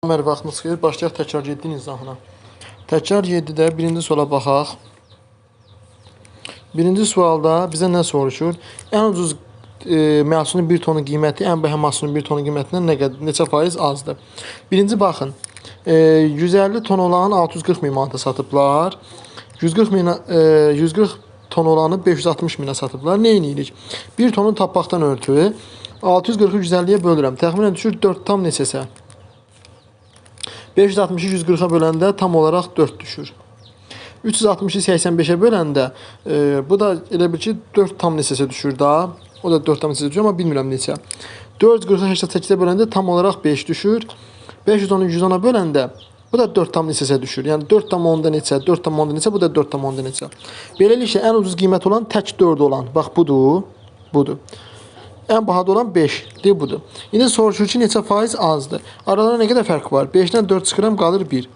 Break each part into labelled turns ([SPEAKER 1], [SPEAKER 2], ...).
[SPEAKER 1] Hər vaxtınız xeyir. Başlayaq təkrar 7-nin izahına. Təkrar 7-də birinci suala baxaq. Birinci sualda bizə nə soruşur? Ən ucuz məhsulun 1 tonu qiyməti ən baha məhsulun 1 tonu qiymətindən nə qədər, neçə faiz azdır? Birinci baxın. 150 ton olanı 640 min manata satıblar. 140 ton olanı 560 minə satıblar. Nə edirik? 1 tonun tapmaqdan örtüyü 640-ı 150-yə bölürəm. Təxminən düşür 4 tam neçəsə. 560-ı 140-a böləndə tam olaraq 4 düşür. 360-ı 85-ə böləndə bu da elə bil ki 4 tam neçəsə düşür da. O da 4 tam neçəsə düşür, amma bilmirəm neçə. 440-ı 88-ə böləndə tam olaraq 5 düşür. 510-u 110-a böləndə bu da 4 tam neçəsə düşür. Yəni 4 tam 10-da neçə, 4 tam 10-da neçə, bu da 4 tam 10-da neçə. Beləliklə ən ucuz qiymət olan tək 4 olan. Bax budur, budur. Ən bahalı olan 5-dir, budur. İndi soruşur ki, neçə faiz azdır? Aralarında nə qədər fərq var? 5-dən 4 çıxıram, qalır 1.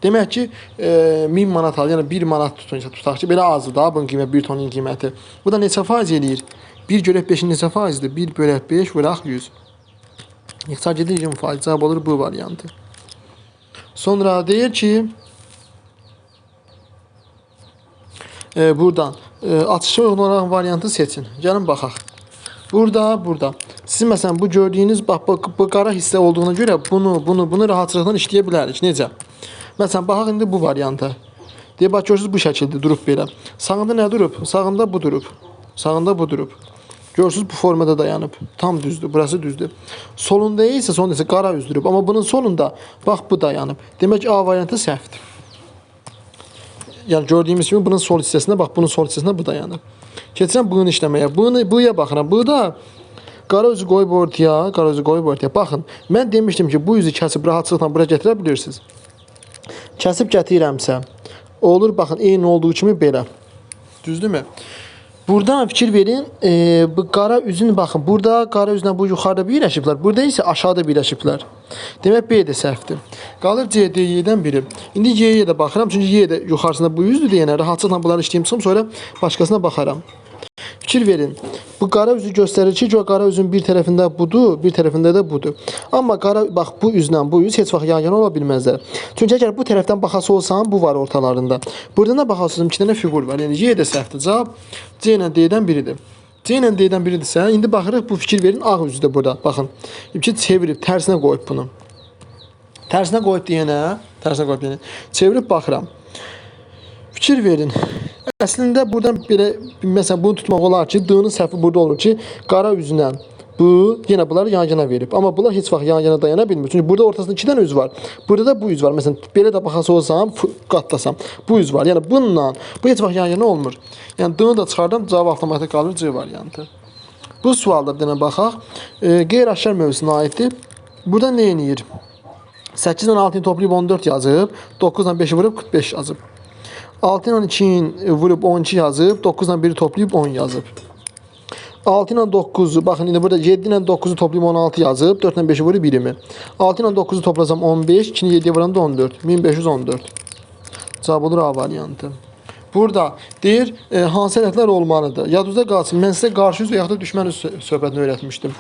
[SPEAKER 1] Demək ki, 1000 manat al, yəni 1 manat tutun, tutaq ki, belə azdır da bunun qiyməti, 1 tonun qiyməti. Bu da neçə faiz eləyir? 1 bölək 5-in neçə faizdir? 1 bölək 5 vuraq 100. İxtisar gedir 20%. Cavab olur bu variantı. Sonra deyir ki, buradan açışa uyğun olaraq variantı seçin. Gəlin baxaq. Burada, burada. Sizin məsələn bu gördüyünüz bax bu qara hissə olduğuna görə bunu rahatçılıqla işləyə bilərik. Necə? Məsələn baxaq indi bu varianta. Deyə bax görürsünüz bu şəkildə durub belə. Sağında nə durub? Sağında bu durub. Sağında bu durub. Görürsünüz bu formada dayanıb. Tam düzdür. Burası düzdür. Solunda isə sonunda isə qara üz durub. Amma bunun solunda bax bu dayanıb. Demək ki A variantı səhvdir. Yəni gördüyümüz kimi bunun sol hissəsində bax bunun sol hissəsində bu dayanıb. Keçirəm bunu işləməyə. Buya baxıram. Burada qara üzü qoyub ortaya, qara üzü qoyub ortaya. Baxın, mən demişdim ki, bu üzü kəsib rahatçılıqla bura gətirə bilirsiniz. Kəsib gətirirəmsə, olur, baxın, eyni olduğu kimi belə. Düzdürmü? Buradan fikir verin, bu qara üzün, baxın, burada qara üzlə bu yuxarıda birləşiblər, burada isə aşağıda birləşiblər. Demək, B də səhvdir. Qalır C, D, Y-dən biri. İndi Y-yə də baxıram, çünki Y də yuxarısında bu yüzdür deyənə, rahatçılıqla bunları işləyim çıxım, sonra başqasına baxaram. Fikir verin, bu qara üzü göstərir ki, qara üzün bir tərəfində budur, bir tərəfində də budur. Amma qara, bax, bu üzlə bu üz heç vaxt yan-yana ola bilməzlər. Çünki əgər bu tərəfdən baxası olsam, bu var ortalarında. Buradan da baxası olsam, 2 dənə fiqur var. Yəni, Y də səhvdir. Cavab C ilə D-dən biridir. C ilə D-dən biridirsə, indi baxırıq, bu fikir verin, ağ üzü də burada. Baxın, ki, çevirib, tərsinə qoyub bunu. Tərsinə qoyub deyənə, tərsinə qoyub deyənə, çevirib baxıram. Fikir verin. Əslində buradan belə, məsələn, bunu tutmaq olar ki, D-nın səhvi burada olur ki, qara üzlə bu, yenə bunları yan-yana verib. Amma bunlar heç vaxt yan-yana dayana bilmir. Çünki burada ortasında 2 dənə üz var. Burada da bu üz var. Məsələn, belə də baxası olsam, qatlasam, bu üz var. Yəni, bununla, bu heç vaxt yan-yana olmur. Yəni, D-nı da çıxardım, cavab avtomatik qalır C variantı. Bu sualda bir dənə baxaq. Qeyri-aşkar mövzusuna aiddir. Burada nə eləyir? 8 ilə 6-nı toplayıb 14 yazıb, 9 ilə 5-i vurub 45 yazıb. 6 ilə 2-ni vurub 12 yazıb, 9 ilə 1-i toplayıb 10 yazıb. 6 ilə 9-u, baxın indi burada 7 ilə 9-u toplayıb 16 yazıb, 4 ilə 5-i vurub 20. 6 ilə 9-u toplasam 15, 2-ni 7-yə vuranda 14, 1514. Cavab olur A variantı. Burada deyir, hansı ədədlər olmalıdır? Yadınızda qalsın, mən sizə qarşı üz və yaxud da düşmən üz söhbətini öyrətmişdim.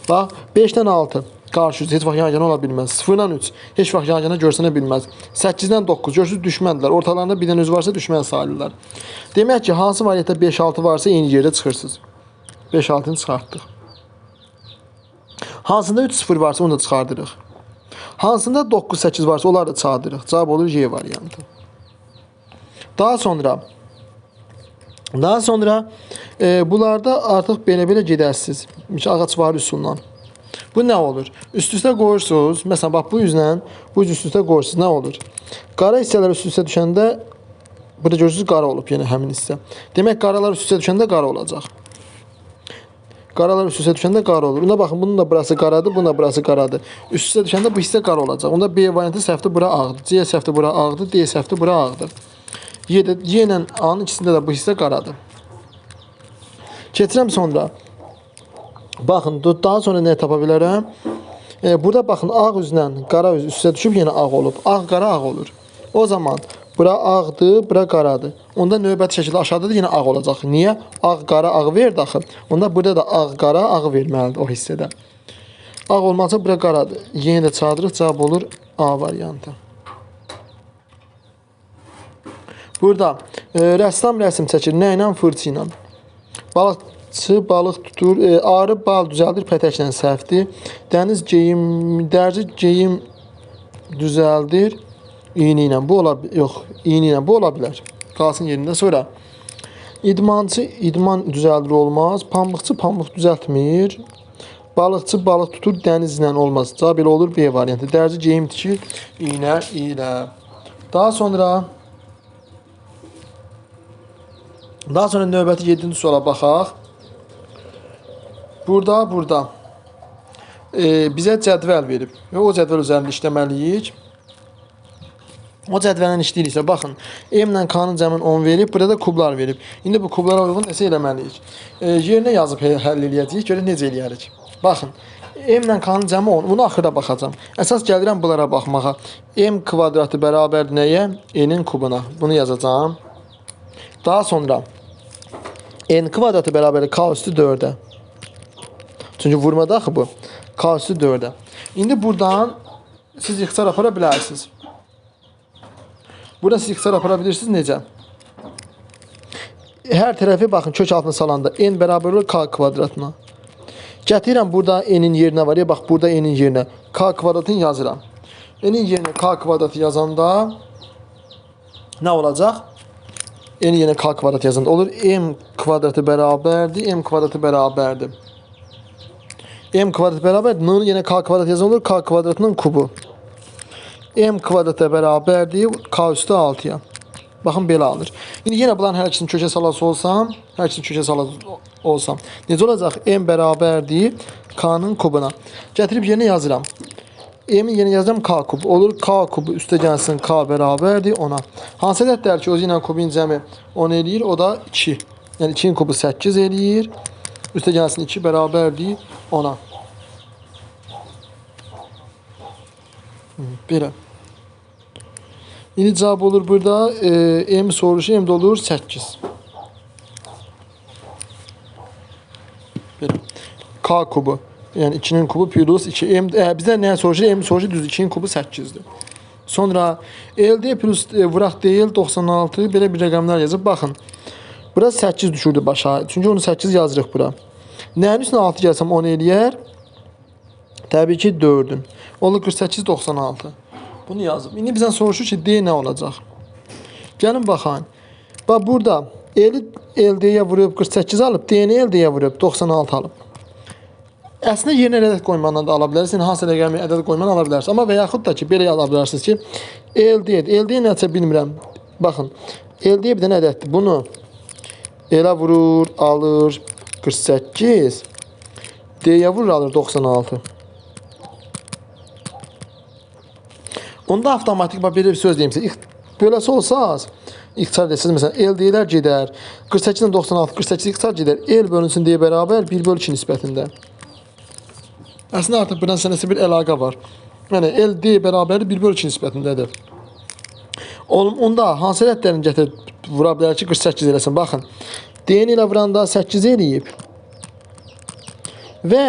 [SPEAKER 1] Bax, 5-dən 6. Qarşı üz heç vaxt yan-yana ola bilməz. 0-dan 3 heç vaxt yan-yana görsənə bilməz. 8-dən 9 görürsünüz düşməndirlər. Ortalarında bir dənə üz varsa düşmən sayılırlar. Demək ki, hansı variantda 5-6 varsa eyni yerdə çıxırsınız. 5-6-nı çıxartdıq. Hansında 3-0 varsa onu da çıxardırıq. Hansında 9-8 varsa onları da çıxardırıq. Cavab olur Y variantı. Daha sonra bunlarda artıq belə-belə gedərsiniz. Ağac var üsulundan. Bu nə olur? Üst-üstə qoyursunuz. Məsələn, bax, bu üzlə, bu üz üst-üstə qoyursunuz. Nə olur? Qara hissələr üst-üstə düşəndə, burada görürsünüz, qara olub yenə həmin hissə. Demək, qaralar üst-üstə düşəndə qara olacaq. Qaralar üst-üstə düşəndə qara olur. Onda baxın, bunun da burası qaradır, bunun da burası qaradır. Üst-üstə düşəndə bu hissə qara olacaq. Onda B variantı səhvdir, bura ağdır. C səhvdir, bura ağdır. D səhvdir, bura ağdır. Y ilə A-nın ikisində də bu hissə qaradır. Keçirəm sonra. Baxın, daha sonra nə tapa bilərəm? Burada baxın, ağ üzlə qara üz üstə düşüb, yenə ağ olub. Ağ, qara, ağ olur. O zaman bura ağdır, bura qaradır. Onda növbəti şəkildə aşağıda da yenə ağ olacaq. Niyə? Ağ, qara, ağ verdi axı. Onda burada da ağ, qara, ağ verməlidir o hissədə. Ağ olmazsa bura qaradır. Yenə də çağırırıq. Cavab olur A variantı. Burada rəssam rəsm çəkir. Nə ilə? Fırçı ilə. Balıqçı balıq tutur. Arı bal düzəldir. Pətəklə səhvdir. Dəniz geyim, dərzi geyim düzəldir. İğni ilə. Bu ola, yox, iğni ilə. Bu ola bilər. Qalsın yerində. Sonra idmançı idman düzəldir olmaz. Pambıqçı pambıq düzəltmir. Balıqçı balıq tutur, dənizlə olmaz. Cavab elə olur B variantı. Dərzi geyim tikir, iynə ilə. Daha sonra növbəti 7-ci suala baxaq. Burada bizə cədvəl verib və o cədvəl üzərində işləməliyik. O cədvəllə işləyiriksə, baxın, M ilə K-nın cəmin 10 verib, burada da kublar verib. İndi bu kublara uyğun nəsə eləməliyik. Yerinə yazıb həll eləyəcəyik, görək necə eləyərik. Baxın, M ilə K-nın cəmi 10, bunu axırda baxacam. Əsas gəlirəm bunlara baxmağa. M kvadratı bərabərdir nəyə? N-in kubuna. Bunu yazacağam. Daha sonra N kvadratı bərabərdir K üstü 4-ə. Çünki vurmada axı bu. K üstü 4-ə. İndi buradan siz ixtisar apara bilərsiniz. Buradan siz ixtisar apara bilirsiniz necə? Hər tərəfi baxın kök altına salanda N bərabər olur K kvadratına. Gətirirəm burada N-in yerinə var ya, bax burada N-in yerinə K kvadratını yazıram. N-in yerinə K kvadratı yazanda nə olacaq? N-in yerinə K kvadratı yazanda olur. M kvadratı bərabərdir. M kvadratı bərabərdir. M kvadratı bərabərdir. N-in yerinə K kvadratı yazan olur. K kvadratının kubu. M kvadratı bərabərdir K üstü 6-ya. Baxın, belə alır. İndi yenə bunların hər ikisini kökə salası olsam, necə olacaq? M bərabərdir K-nın kubuna. Gətirib yerinə yazıram. M-in yerinə yazıram K kubu. Olur K kubu üstə gəlsin K bərabərdir 10-a. Hansı ədədlər ki, özü ilə kubun cəmi 10 eləyir, o da 2. Yəni 2-nin kubu 8 eləyir. Üstə gəlsin 2 bərabərdir 10-a. Belə. İndi cavab olur burada. M soruşu, M də olur 8. Belə. K kubu. Yəni 2-nin kubu plus 2. M, bizdən nəyə soruşur? M soruşur, düz 2-nin kubu 8-dir. Sonra LD plus vuraq deyil 96. Belə bir rəqəmlər yazıb. Baxın. Bura 8 düşürdü başa. Çünki onu 8 yazırıq bura. Nəyin üstünə 6 gəlsəm 10 eləyər? Təbii ki 4-ün. Olur 48, 96. Bunu yazıb. İndi bizdən soruşur ki, D nə olacaq? Gəlin baxın. Bax, burada L-i LD-yə vurub 48 alıb, D-ni LD-yə vurub 96 alıb. Əslində yerinə ədəd qoymanla da ala bilərsiniz. Yəni, hansı rəqəmi ədəd qoymanla ala bilərsiniz. Amma və yaxud da ki, belə ala bilərsiniz ki, LD-dir. LD nəsə bilmirəm. Baxın, LD bir dənə ədəddir. Bunu elə vurur, alır 48. D-yə vurur, alır 96. Onda avtomatik, bax, belə bir söz deyim sizə. Beləsi olsaz, ixtisar etsiniz, məsələn, L deyilər gedər, 48 ilə 96, 48 ixtisar gedər, L bölünsün deyə bərabər 1 bölü 2 nisbətində. Əslində, artıq buradan sənəsi bir əlaqə var. Yəni, L D bərabər 1 bölü 2 nisbətindədir. Onda hansı ədədlərini gətirib vura bilər ki, 48 eləsin? Baxın, D-ni ilə vuranda 8 eləyib və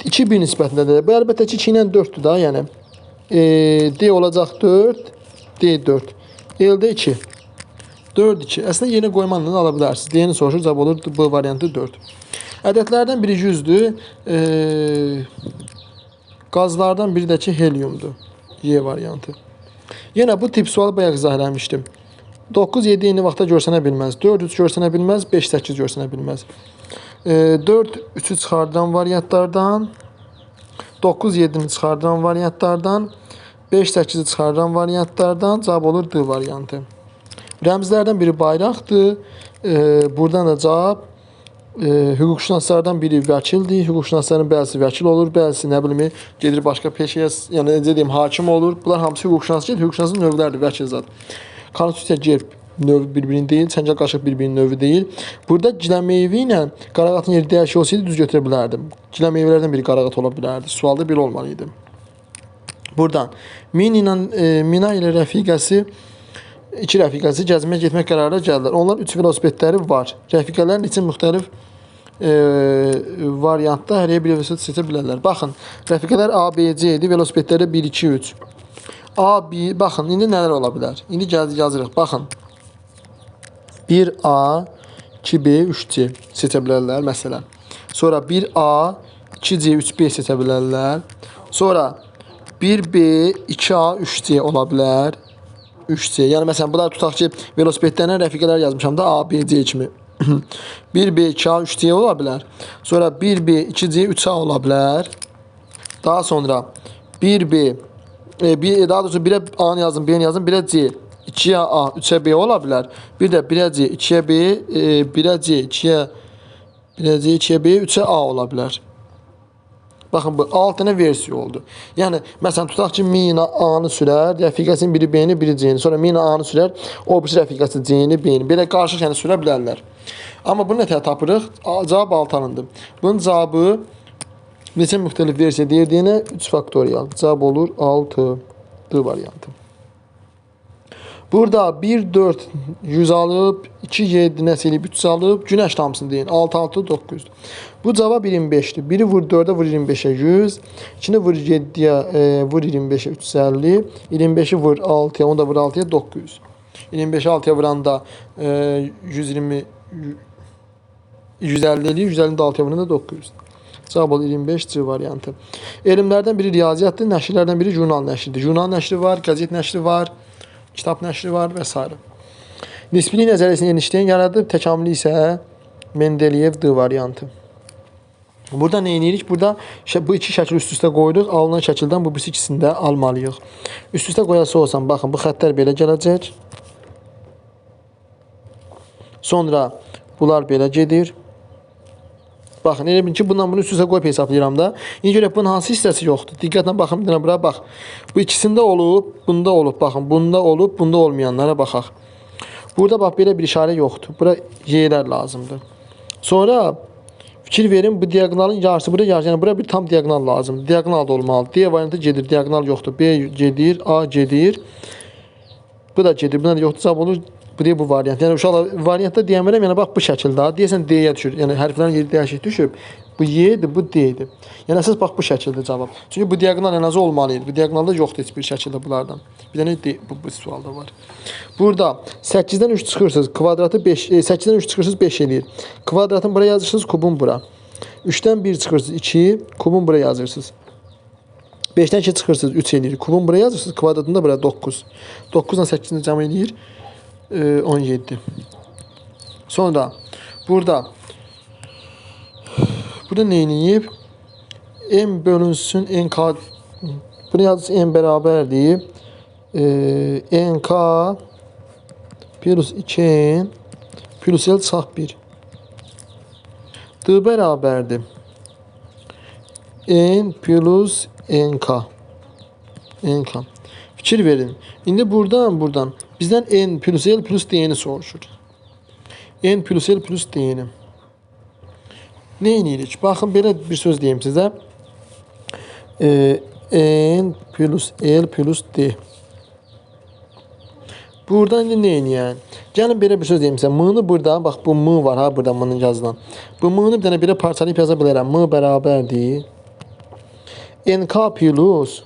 [SPEAKER 1] 2 1 nisbətindədir. Bu, əlbəttə ki, 2 ilə 4-dür da, yəni. D olacaq 4, D 4, L də 2, 4, 2. Əslində, yerinə qoymanla ala bilərsiniz. D-ni soruşur, cavab olur B variantı 4. Ədədlərdən biri 100-dür, qazlardan biri də ki, heliumdur. Y variantı. Yenə bu tip sualı bayaq izah eləmişdim. 9, 7 eyni vaxtda görsənə bilməz, 4, 3 görsənə bilməz, 5, 8 görsənə bilməz. 4, 3-ü çıxardıran variantlardan, 9, 7-ni çıxardıran variantlardan, 5, 8-i çıxardıran variantlardan cavab olur D variantı. Rəmzlərdən biri bayraqdır. Buradan da cavab hüquqşünaslardan biri vəkildir. Hüquqşünasların bəzisi vəkil olur, bəzisi nə bilim gedir başqa peşəyə, yəni necə deyim, hakim olur. Bunlar hamısı hüquqşünas deyil, hüquqşünasın növləridir, vəkil zad. Konstitusiya gerb növü bir-birinin deyil, çəngəl qaşıq bir-birinin növü deyil. Burada giləmeyvi ilə qarağatın yeri dəyişik olsaydı düz götürə bilərdim. Giləmeyvələrdən biri qarağat ola bilərdi. Sualda belə olmalı idi. Buradan Mina ilə rəfiqəsi, iki rəfiqəsi gəzməyə getmək qərarına gəldilər. Onlar 3 velosipedləri var. Rəfiqələrin için müxtəlif variantda hər bir velosiped seçə bilərlər. Baxın, rəfiqələr A, B, C idi, velosipedləri 1, 2, 3. A, B, baxın, indi nələr ola bilər? İndi gəldik, yazırıq. Baxın, 1A, 2B, 3C seçə bilərlər, məsələn. Sonra 1A, 2C, 3B seçə bilərlər. Sonra 1B, 2A, 3C ola bilər. 3C. Yəni, məsələn, bunlar tutaq ki, velosipedlərlə rəfiqələr yazmışam da A, B, C kimi. 1B, 2A, 3C ola bilər. Sonra 1B, 2C, 3A ola bilər. Daha sonra 1B, daha doğrusu 1-ə A-nı yazdım, B-ni yazdım, 1-ə C, 2-yə A, 3-ə B ola bilər. Bir də 1-ə C, 2-yə B, 1-ə C, 2-yə 1-ə C, 2-yə B, 3-ə A ola bilər. Baxın, bu 6 dənə versiya oldu. Yəni, məsələn, tutaq ki, Mina A-nı sürər, rəfiqəsinin biri B-ni, biri C-ni. Sonra Mina A-nı sürər, o birisi rəfiqəsi C-ni, B-ni. Belə qarışıq, yəni sürə bilərlər. Amma bunu nətər tapırıq? Cavab 6 alındı. Bunun cavabı neçə müxtəlif versiya deyir deyənə 3 faktorial. Cavab olur 6. D variantı. Burada 1, 4, 100 alıb, 2, 7 nəsə eləyib, 3 alıb, günəş hamısını deyin. 6, 6, 9. Bu cavab 25-dir. 1-i vur 4-ə, vur 25-ə 100. 2-ni vur 7-yə, vur 25-ə 350. 25-i vur 6-ya, onu da vur 6-ya 900. 25-i 6-ya vuranda 120, 150 eləyir, 150-ni də 6-ya vuranda 900. Cavab olur 25 C variantı. Elmlərdən biri riyaziyyatdır, nəşrlərdən biri jurnal nəşridir. Jurnal nəşri var, qəzet nəşri var, kitab nəşri var və s. Nisbilik nəzəriyyəsini Einstein yaradıb, təkamülü isə Mendeleyev D variantı. Burada nə edirik? Burada bu iki şəkil üst-üstə qoyduq. Alınan şəkildən bu birisi ikisini də almalıyıq. Üst-üstə qoyası olsam, baxın, bu xəttlər belə gələcək. Sonra bunlar belə gedir. Baxın, elə bilin ki, bundan bunu üst-üstə qoyub hesablayıram da. İndi görək, bunun hansı hissəsi yoxdur? Diqqətlə baxın, bir dənə bura bax. Bu ikisində olub, bunda olub, baxın, bunda olub, bunda olmayanlara baxaq. Burada bax, belə bir işarə yoxdur. Bura Y-lər lazımdır. Sonra fikir verin, bu diaqonalın yarısı, bura yarısı, yəni bura bir tam diaqonal lazımdır. Diaqonal da olmalıdır. D variantı gedir, diaqonal yoxdur. B gedir, A gedir. Bu da gedir, buna da yoxdur. Cavab olur. Bu bu variant. Yəni uşaqlar variantda deyəmərəm, yəni bax bu şəkildə. Deyəsən D-yə düşür. Yəni hərflərin yeri dəyişik düşüb. Bu Y-dir, bu D-dir. Yəni əsas bax bu şəkildə cavab. Çünki bu diaqonal ən azı olmalı idi. Bu diaqonalda yoxdur heç bir şəkildə bunlardan. Bir dənə D bu sualda var. Burada 8-dən 3 çıxırsınız, kvadratı 5, 8-dən 3 çıxırsınız 5 eləyir. Kvadratın bura yazırsınız, kubun bura. 3-dən 1 çıxırsınız 2, kubun bura yazırsınız. 5-dən 2 çıxırsınız 3 eləyir. Kubun bura yazırsınız, kvadratını da bura 9. 9 ilə 8-ni cəm eləyir. 17. Sonra burada nə eləyib? M bölünsün NK. Bunu yazırsınız M bərabərdir. NK plus 2N plus L çıx 1. D bərabərdir. N plus NK. NK. Fikir verin. İndi buradan bizdən N plus L plus D-ni soruşur. N plus L plus D-ni. Nə edirik? Baxın, belə bir söz deyim sizə. N plus L plus D. Buradan indi nə edəyəm? Gəlin, belə bir söz deyim sizə. M-ni buradan, bax, bu M var, ha, buradan M-nin yazılan. Bu M-ni bir dənə belə parçalayıb yaza bilərəm. M bərabərdir. NK plus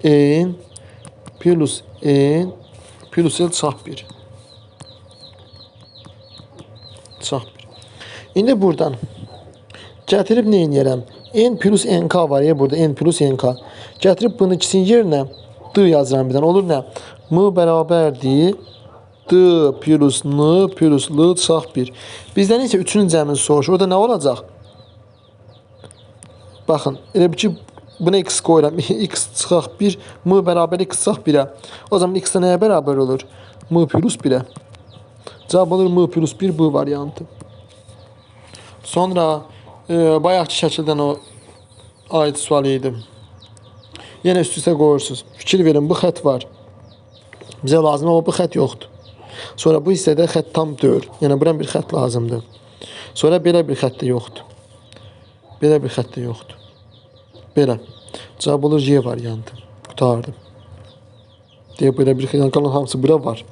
[SPEAKER 1] N plus N plus L çıx 1. Çıx 1. İndi buradan gətirib nə eləyərəm? N plus NK var ya burada. N plus NK. Gətirib bunun ikisinin yerinə D yazıram bir dənə. Olur nə? M bərabərdir. D plus N plus L çıx 1. Bizdən isə üçünün cəmini soruşur. Orada nə olacaq? Baxın, elə bir ki, buna x qoyuram. X çıxaq 1, M bərabər x çıxaq 1-ə. O zaman x də nəyə bərabər olur? M plus 1-ə. Cavab olur M plus 1 bu variantı. Sonra bayaqki şəkildən o aid sual idi. Yenə üst-üstə qoyursunuz. Fikir verin, bu xət var. Bizə lazım, amma bu xət yoxdur. Sonra bu hissədə xət tam deyil. Yəni, buran bir xət lazımdır. Sonra belə bir xət də yoxdur. Belə bir xət də yoxdur. Belə. Cavab olur Y variantı. Qurtardım. Deyə belə bir xət, qalan hamısı bura var.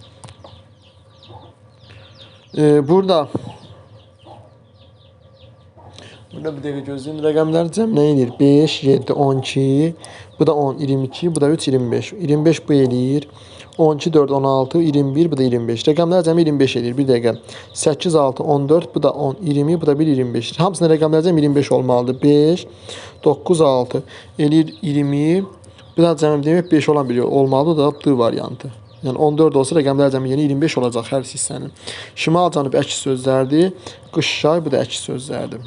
[SPEAKER 1] Burada bir dəqiqə gözləyin. Rəqəmlər cəm nə eləyir? 5, 7, 12, bu da 10, 22, bu da 3, 25. 25 bu eləyir. 12, 4, 16, 21, bu da 25. Rəqəmlər cəmi 25 eləyir. Bir dəqiqə. 8, 6, 14, bu da 10, 20, bu da 1, 25. Hamısının rəqəmlər cəmi 25 olmalıdır. 5, 9, 6 eləyir 20. Bu da cəmi demək 5 olan bir olmalıdır. O da D variantı. Yəni 14 olsa rəqəmlər cəmi yeni 25 olacaq hər hissənin. Şimal, cənub əks sözlərdir. Qış, yay, bu da əks sözlərdir.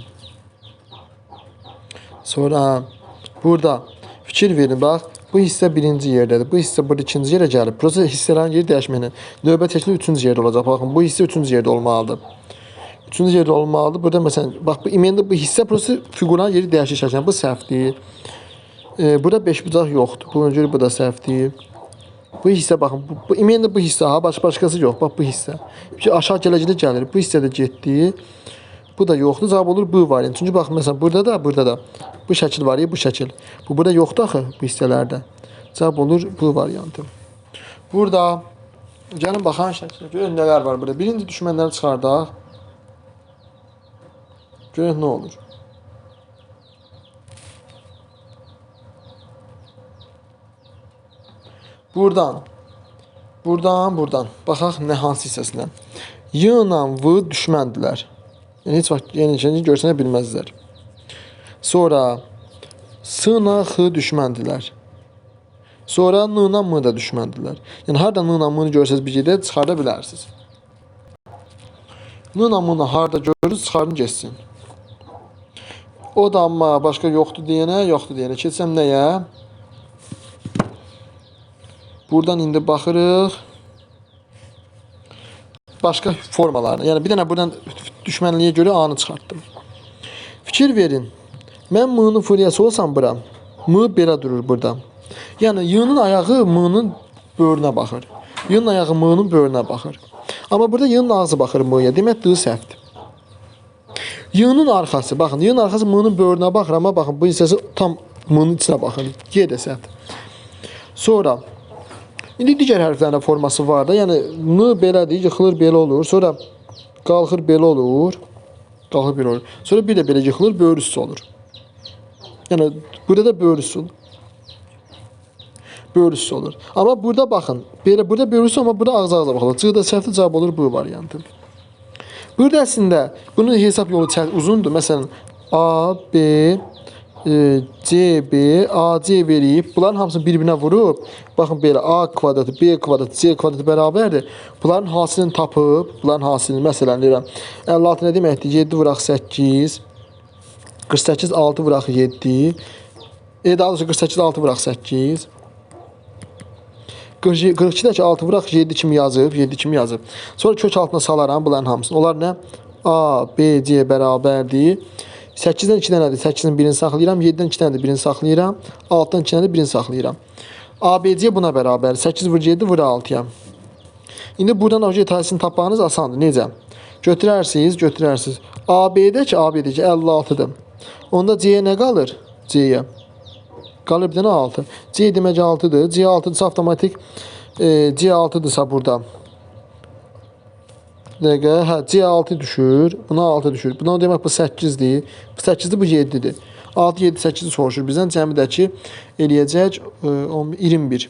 [SPEAKER 1] Sonra burada fikir verin, bax, bu hissə birinci yerdədir. Bu hissə burada ikinci yerə gəlib. Burası hissələrin yeri dəyişməklə. Növbət şəkli üçüncü yerdə olacaq. Baxın, bu hissə üçüncü yerdə olmalıdır. Üçüncü yerdə olmalıdır. Burada məsələn, bax, bu imende bu hissə burası fiquranın yeri dəyişir şəklində. Bu səhvdir. Burada beşbucaq yoxdur. Buna görə bu da səhvdir. Bu hissə baxın, bu imende bu hissə ha, başqası yox. Bax bu hissə. Ki aşağı gələcəkdə gəlir. Bu hissə də getdi. Bu da yoxdur. Cavab olur bu variant. Çünki bax məsələn burada da, burada da bu şəkil var ya, bu şəkil. Bu burada yoxdur axı bu hissələrdə. Cavab olur bu variantı. Burada gəlin baxan şəkilə. Görün nələr var burada. Birinci düşmənləri çıxardaq. Görün nə olur. Buradan, buradan, buradan. Baxaq nə hansı hissəsinə. Y ilə V düşməndirlər. Yəni heç vaxt yəni görsənə bilməzlər. Sonra S ilə X düşməndirlər. Sonra N ilə M da düşməndirlər. Yəni harda N ilə M-ni görsəniz bir yerdə çıxarda bilərsiniz. N ilə M-ni harda görürüz, çıxardın getsin. O da amma başqa yoxdur deyənə, yoxdur deyənə. Keçsəm nəyə? Buradan indi baxırıq. Başqa formalarına. Yəni bir dənə buradan düşmənliyə görə A-nı çıxartdım. Fikir verin. Mən M-nın furiyası olsam bura, M belə durur burada. Yəni Y-nın ayağı M-nın böyrünə baxır. Y-nın ayağı M-nın böyrünə baxır. Amma burada Y-nın ağzı baxır M-yə. Demək D səhvdir. Y-nın arxası, baxın, Y-nın arxası M-nın böyrünə baxır, amma baxın bu hissəsi tam M-nın içinə baxır. G də səhvdir. Sonra İndi digər hərflərin forması var da. Yəni N belədir, yıxılır belə olur. Sonra qalxır belə olur. Qalxır belə olur. Sonra bir də belə yıxılır, böyür üstü olur. Yəni burada da böyür üstü olur. Böyür üstü olur. Amma burada baxın, belə burada böyür üstü, amma burada ağız-ağıza baxılır. C də səhvdir, cavab olur bu variantı. Burada əslində bunun hesab yolu uzundur. Məsələn A, B, C, B, A, C verib, bunların hamısını bir-birinə vurub, baxın belə A kvadratı, B kvadratı, C kvadratı bərabərdir. Bunların hasilini tapıb, bunların hasilini məsələn deyirəm, 56 nə deməkdir? 7 vuraq 8, 48, 6 vuraq 7, daha doğrusu 48, 6 vuraq 8, 42 də ki 6 vuraq 7 kimi yazıb, 7 kimi yazıb. Sonra kök altına salaram bunların hamısını. Onlar nə? A, B, C bərabərdir. 8-dən 2 dənədir, 8-in birini saxlayıram, 7-dən 2 dənədir, birini saxlayıram, 6-dan 2 dənədir, birini saxlayıram. ABC buna bərabər, 8 vur 7 vur 6-ya. İndi buradan OG tayısını tapmağınız asandır. Necə? Götürərsiniz, götürərsiniz. AB-də ki, AB-də ki 56-dır. Onda C-yə nə qalır? C-yə. Qalır bir dənə 6. C demək 6-dır. C 6-dırsa avtomatik C 6-dırsa burada. Dəqiqə, hə, C6 düşür, buna 6 düşür. Buna demək bu 8-dir. Bu 8-dir, bu 7-dir. 6, 7, 8-i soruşur bizdən. Cəmi də ki, eləyəcək 21.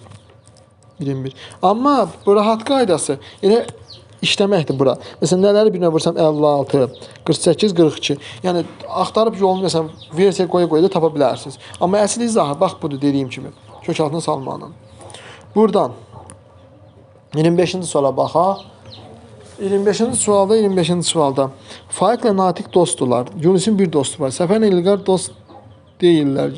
[SPEAKER 1] 21. Amma bu rahat qaydası elə işləməkdir bura. Məsələn, nələri birinə vursam 56, 48, 42. Yəni, axtarıb yolunu, məsələn, versiya qoya-qoya da tapa bilərsiniz. Amma əsl izahı, bax budur dediyim kimi, kök altına salmaqla. Buradan 25-ci suala baxaq. 25-ci sualda, 25-ci sualda Faiqlə Natiq dostdular. Yunisin bir dostu var. Səfərlə İlqar dost deyirlər.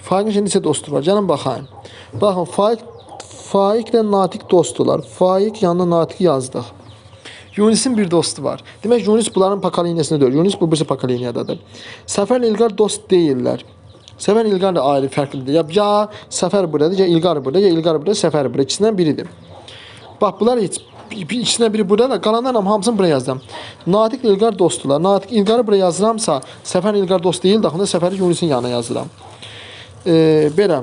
[SPEAKER 1] Faiqin neçə dostu var? Gəlin baxayım. Baxın, Faiqlə Natiq dostdular. Faiq yanına Natiq yazdıq. Yunisin bir dostu var. Demək, Yunis bunların pokoleniyasında deyil. Yunis bu birisi pokoleniyadadır. Səfərlə İlqar dost deyirlər. Səfər İlqar da ayrı, fərqlidir. Ya Səfər buradadır, ya İlqar burada, ya İlqar burada, Səfər burada. İkisindən biridir. Bax, bunlar heç ikisindən biri burada da, qalanlarla hamısını buraya yazdım. Natiq İlqar dostdular. Natiq İlqarı buraya yazıramsa, Səfər İlqar dost deyil, daxında Səfəri Yunisin yanına yazıram. Belə,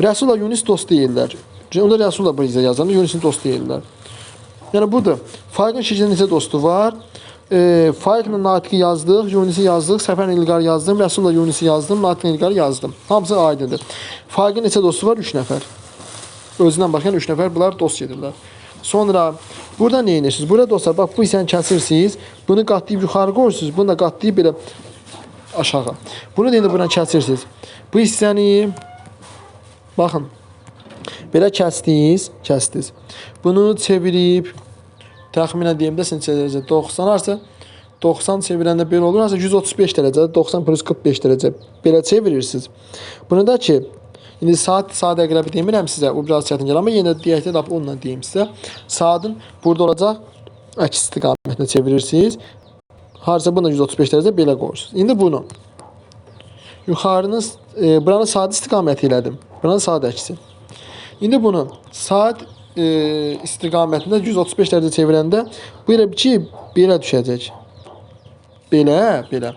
[SPEAKER 1] Rəsulla Yunis dost deyirlər. Onda Rəsulla buraya yazıram, Yunisin dost deyirlər. Yəni budur. Faiqin Şəkidə neçə dostu var? Faiqlə Natiqi yazdıq, Yunisi yazdıq, Səfərlə İlqarı yazdım, Rəsulla Yunisi yazdım, Natiqlə İlqarı yazdım. Hamısı aydındır. Faiqin neçə dostu var? 3 nəfər. Özündən baxan 3 nəfər bunlar dost gedirlər. Sonra burada nə edirsiniz? Burada dostlar, bax bu hissəni kəsirsiniz. Bunu qatlayıb yuxarı qoyursunuz. Bunu da qatlayıb belə aşağı. Bunu da indi buradan kəsirsiniz. Bu hissəni baxın. Belə kəsdiniz, kəsdiniz. Bunu çevirib təxminən deyim də neçə dərəcə? 90 arsa 90 çevirəndə belə olur. Arsa 135 dərəcə, 90 plus 45 dərəcə belə çevirirsiniz. Bunu da ki indi saat əqrəbi demirəm sizə, o biraz çətin gəlir, amma yenə deyək də lap onunla deyim sizə. Saatın burada olacaq əks istiqamətinə çevirirsiniz. Harasa bunu da 135 dərəcə belə qoyursunuz. İndi bunu yuxarını, buranı saat istiqaməti elədim. Buranı saat əksi. İndi bunu saat istiqamətində 135 dərəcə çevirəndə bu elə ki, belə düşəcək. Belə, belə.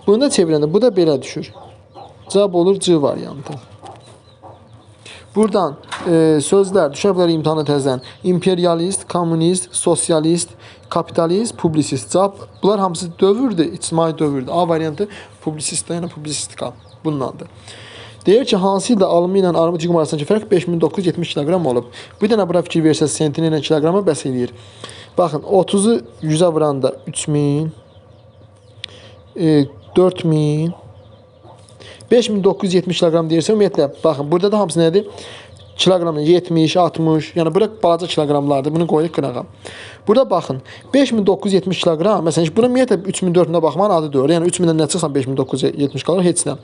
[SPEAKER 1] Bunu da çevirəndə bu da belə düşür. Cavab olur C variantı. Buradan sözlər düşə bilər imtahana təzədən. İmperialist, kommunist, sosialist, kapitalist, publisist. Cavab bunlar hamısı dövrdür, ictimai dövrdür. A variantı publisist, yəni publisistika bundandır. Deyir ki, hansı ildə alımı ilə armud yığımı arasındakı fərq 5970 kiloqram olub. Bir dənə bura fikir versəz sentini ilə kiloqrama bəs eləyir. Baxın, 30-u 100-ə vuranda 3000, 4000, 5970 kiloqram deyirsə, ümumiyyətlə, baxın, burada da hamısı nədir? Kiloqramla 70, 60, yəni burada balaca kiloqramlardır. Bunu qoyuq qırağa. Burada baxın, 5970 kiloqram, məsələn, buna ümumiyyətlə 3400-ə baxmağın adı deyil. Yəni 3000-dən nə çıxsan 5970 qalır, heç nə.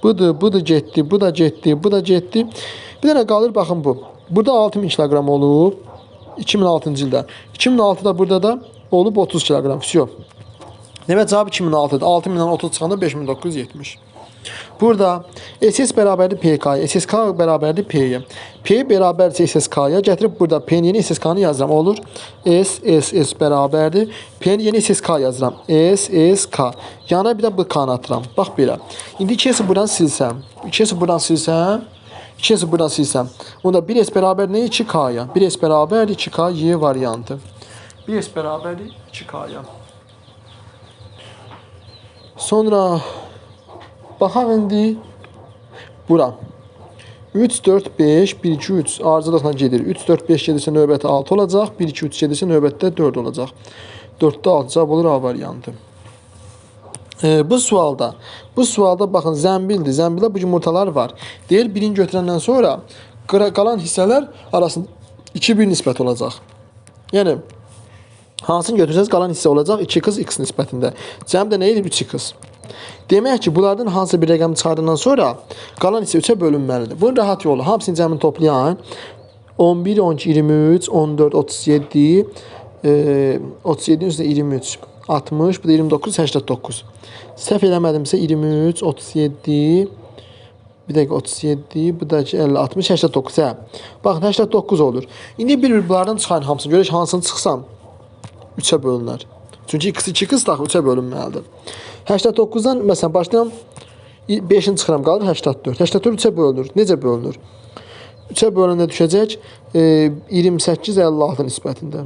[SPEAKER 1] Budur, bu da getdi, bu da getdi, bu da getdi. Bir dənə qalır, baxın bu. Burada 6000 kiloqram olub 2006-cı ildə. 2006-da burada da olub 30 kiloqram. Vəsiyo. Demək cavab 2006-dır. 6000-dən 30 çıxanda 5970. Burada SS bərabərdir PK-ya, SSK bərabərdir P-yə. P bərabərdirsə SSK-ya, gətirib burada P-nin yeni SSK-nı yazıram. Olur. S, S, S bərabərdir. P-nin yeni SSK yazıram. S, S, K. Yana bir də bu K-nı atıram. Bax belə. İndi 2S buradan silsəm, 2S buradan silsəm, 2S buradan silsəm. Onda 1S bərabər nə? 2K-ya. 1S bərabərdir 2K Y variantı. 1S bərabərdir 2K-ya. Sonra baxaq indi bura. 3, 4, 5, 1, 2, 3 ardıcıllıqla gedir. 3, 4, 5 gedirsə növbəti 6 olacaq. 1, 2, 3 gedirsə növbətdə 4 olacaq. 4-də 6 cavab olur A variantı. Bu sualda baxın zəmbildir. Zəmbildə bu yumurtalar var. Deyir birini götürəndən sonra qalan hissələr arasında 2-1 nisbət olacaq. Yəni hansını götürsəniz qalan hissə olacaq 2x x nisbətində. Cəm də nə edir? 3x. Demək ki, bunlardan hansısa bir rəqəm çıxardandan sonra qalan hissə 3-ə bölünməlidir. Bunun rahat yolu. Hamısının cəmini toplayın. 11, 12, 23, 14, 37, 37-nin üstünə 23, 60, bu da 29, 89. Səhv eləmədimsə 23, 37, bir dəqiqə 37, bu da 50, 60, 89. Hə. Baxın, 89 olur. İndi bir-bir bunlardan çıxarın hamısını. Görək hansını çıxsam 3-ə bölünər. Çünki x 2x daxil 3-ə bölünməlidir. 89-dan məsələn başlayıram 5-ini çıxıram, qalır 84. 84 3-ə bölünür. Necə bölünür? 3-ə bölündə düşəcək 28, 56 nisbətində.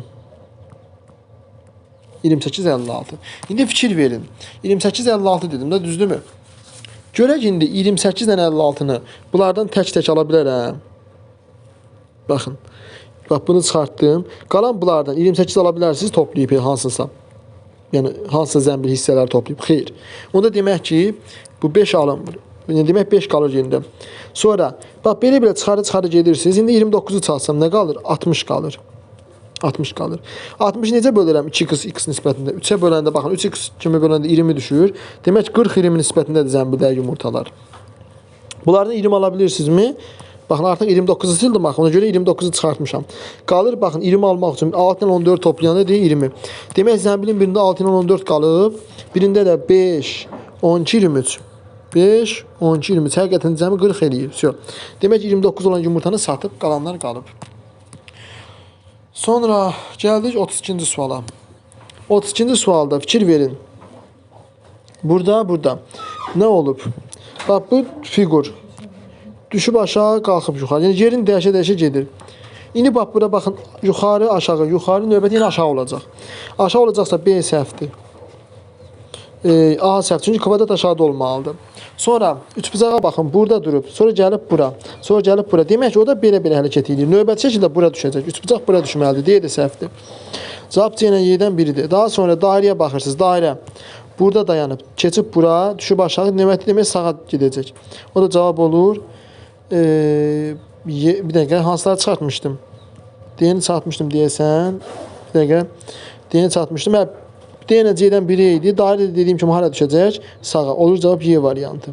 [SPEAKER 1] 28, 56. İndi fikir verin. 28, 56 dedim də, düzdürmü? Görək indi 28 ilə 56-nı bunlardan tək-tək ala bilərəm. Baxın. Bax, bunu çıxartdım. Qalan bunlardan 28 ala bilərsiniz toplayıb hansınsa. Yəni hansısa zəmbil hissələri toplayıb. Xeyr. Onda demək ki, bu 5 alınmır. Yəni demək 5 qalır yerində. Sonra bax belə-belə çıxarı gedirsiniz. İndi 29-u çıxarsam nə qalır? 60 qalır. 60 qalır. 60-ı necə bölürəm? 2x x nisbətində. 3-ə böləndə baxın 3x kimi böləndə 20 düşür. Demək 40-20 nisbətindədir zəmbildə yumurtalar. Bunlardan 20 ala bilirsinizmi? Baxın, artıq 29-u sildim, baxın, ona görə 29-u çıxartmışam. Qalır, baxın, 20 almaq üçün 6 ilə 14 toplayanda deyir 20. Demək, zəmbilin birində 6 ilə 14 qalıb, birində də 5, 12, 23. 5, 12, 23. Həqiqətən cəmi 40 eləyir. Demək, 29 olan yumurtanı satıb, qalanlar qalıb. Sonra gəldik 32-ci suala. 32-ci sualda fikir verin. Burada. Nə olub? Bax, bu fiqur. Düşüb aşağı, qalxıb yuxarı. Yəni, yerin dəyişə-dəyişə gedir. İndi bax bura baxın, yuxarı, aşağı, yuxarı növbəti yenə aşağı olacaq. Aşağı olacaqsa B səhvdir. A səhv. Çünki kvadrat aşağıda olmalıdır. Sonra üçbucağa baxın, burada durub, sonra gəlib bura, sonra gəlib bura. Demək ki, o da belə-belə hərəkət edir. Növbəti şəkildə bura düşəcək. Üçbucaq bura düşməlidir. D də səhvdir. Cavab C ilə Y-dən biridir. Daha sonra dairəyə baxırsınız. Dairə burada dayanıb, keçib bura, düşüb aşağı, növbəti demək sağa gedəcək. O da cavab olur. Bir dəqiqə, hansıları çıxartmışdım? D-ni çıxartmışdım deyəsən. Bir dəqiqə, D-ni çıxartmışdım. Hə, D ilə C-dən biri idi. Dairə dediyim kimi hara düşəcək? Sağa. Olur cavab Y variantı.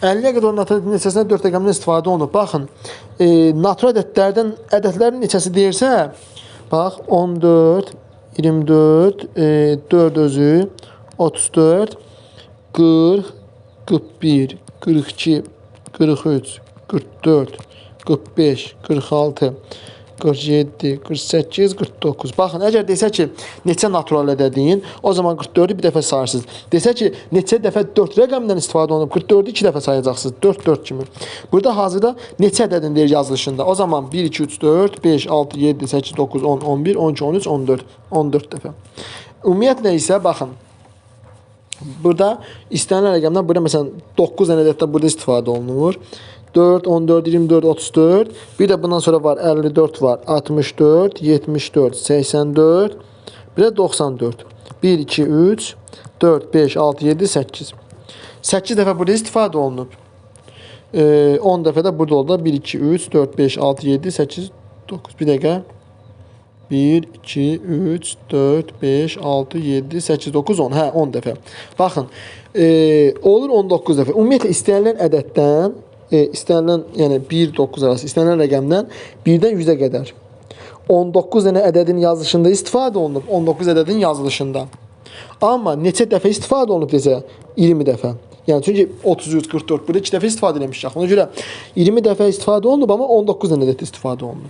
[SPEAKER 1] 50-yə qədər olan natural ədədin neçəsində 4 rəqəmindən istifadə olunub. Baxın, natural ədədlərdən ədədlərin neçəsi deyirsə, bax, 14, 24, 4 özü, 34, 40, 41, 42, 43, 44, 45, 46, 47, 48, 49. Baxın, əgər desə ki, neçə natural ədədin, o zaman 44-ü bir dəfə sayırsınız. Desə ki, neçə dəfə 4 rəqəmdən istifadə olunub, 44-ü 2 dəfə sayacaqsınız. 4, 4 kimi. Burada hazırda neçə ədədin deyir yazılışında. O zaman 1, 2, 3, 4, 5, 6, 7, 8, 9, 10, 11, 12, 13, 14. 14 dəfə. Ümumiyyətlə isə, baxın, burada istənilən rəqəmdən, burada məsələn 9 dənə ədəddə burada istifadə olunur. 4, 14, 24, 34. Bir də bundan sonra var 54 var, 64, 74, 84, bir də 94. 1, 2, 3, 4, 5, 6, 7, 8. 8 dəfə burada istifadə olunub. 10 dəfə də burada oldu. 1, 2, 3, 4, 5, 6, 7, 8, 9. Bir dəqiqə. 1, 2, 3, 4, 5, 6, 7, 8, 9, 10. Hə, 10 dəfə. Baxın, olur 19 dəfə. Ümumiyyətlə, istənilən ədəddən, istənilən, yəni 1, 9 arası, istənilən rəqəmdən 1-dən 100-ə qədər 19 dənə ədədin yazılışında istifadə olunub. 19 ədədin yazılışında. Amma neçə dəfə istifadə olunub desə, 20 dəfə. Yəni, çünki 33, 44, burada 2 dəfə istifadə eləmişik. Ona görə 20 dəfə istifadə olunub, amma 19 dənə ədəd istifadə olunub.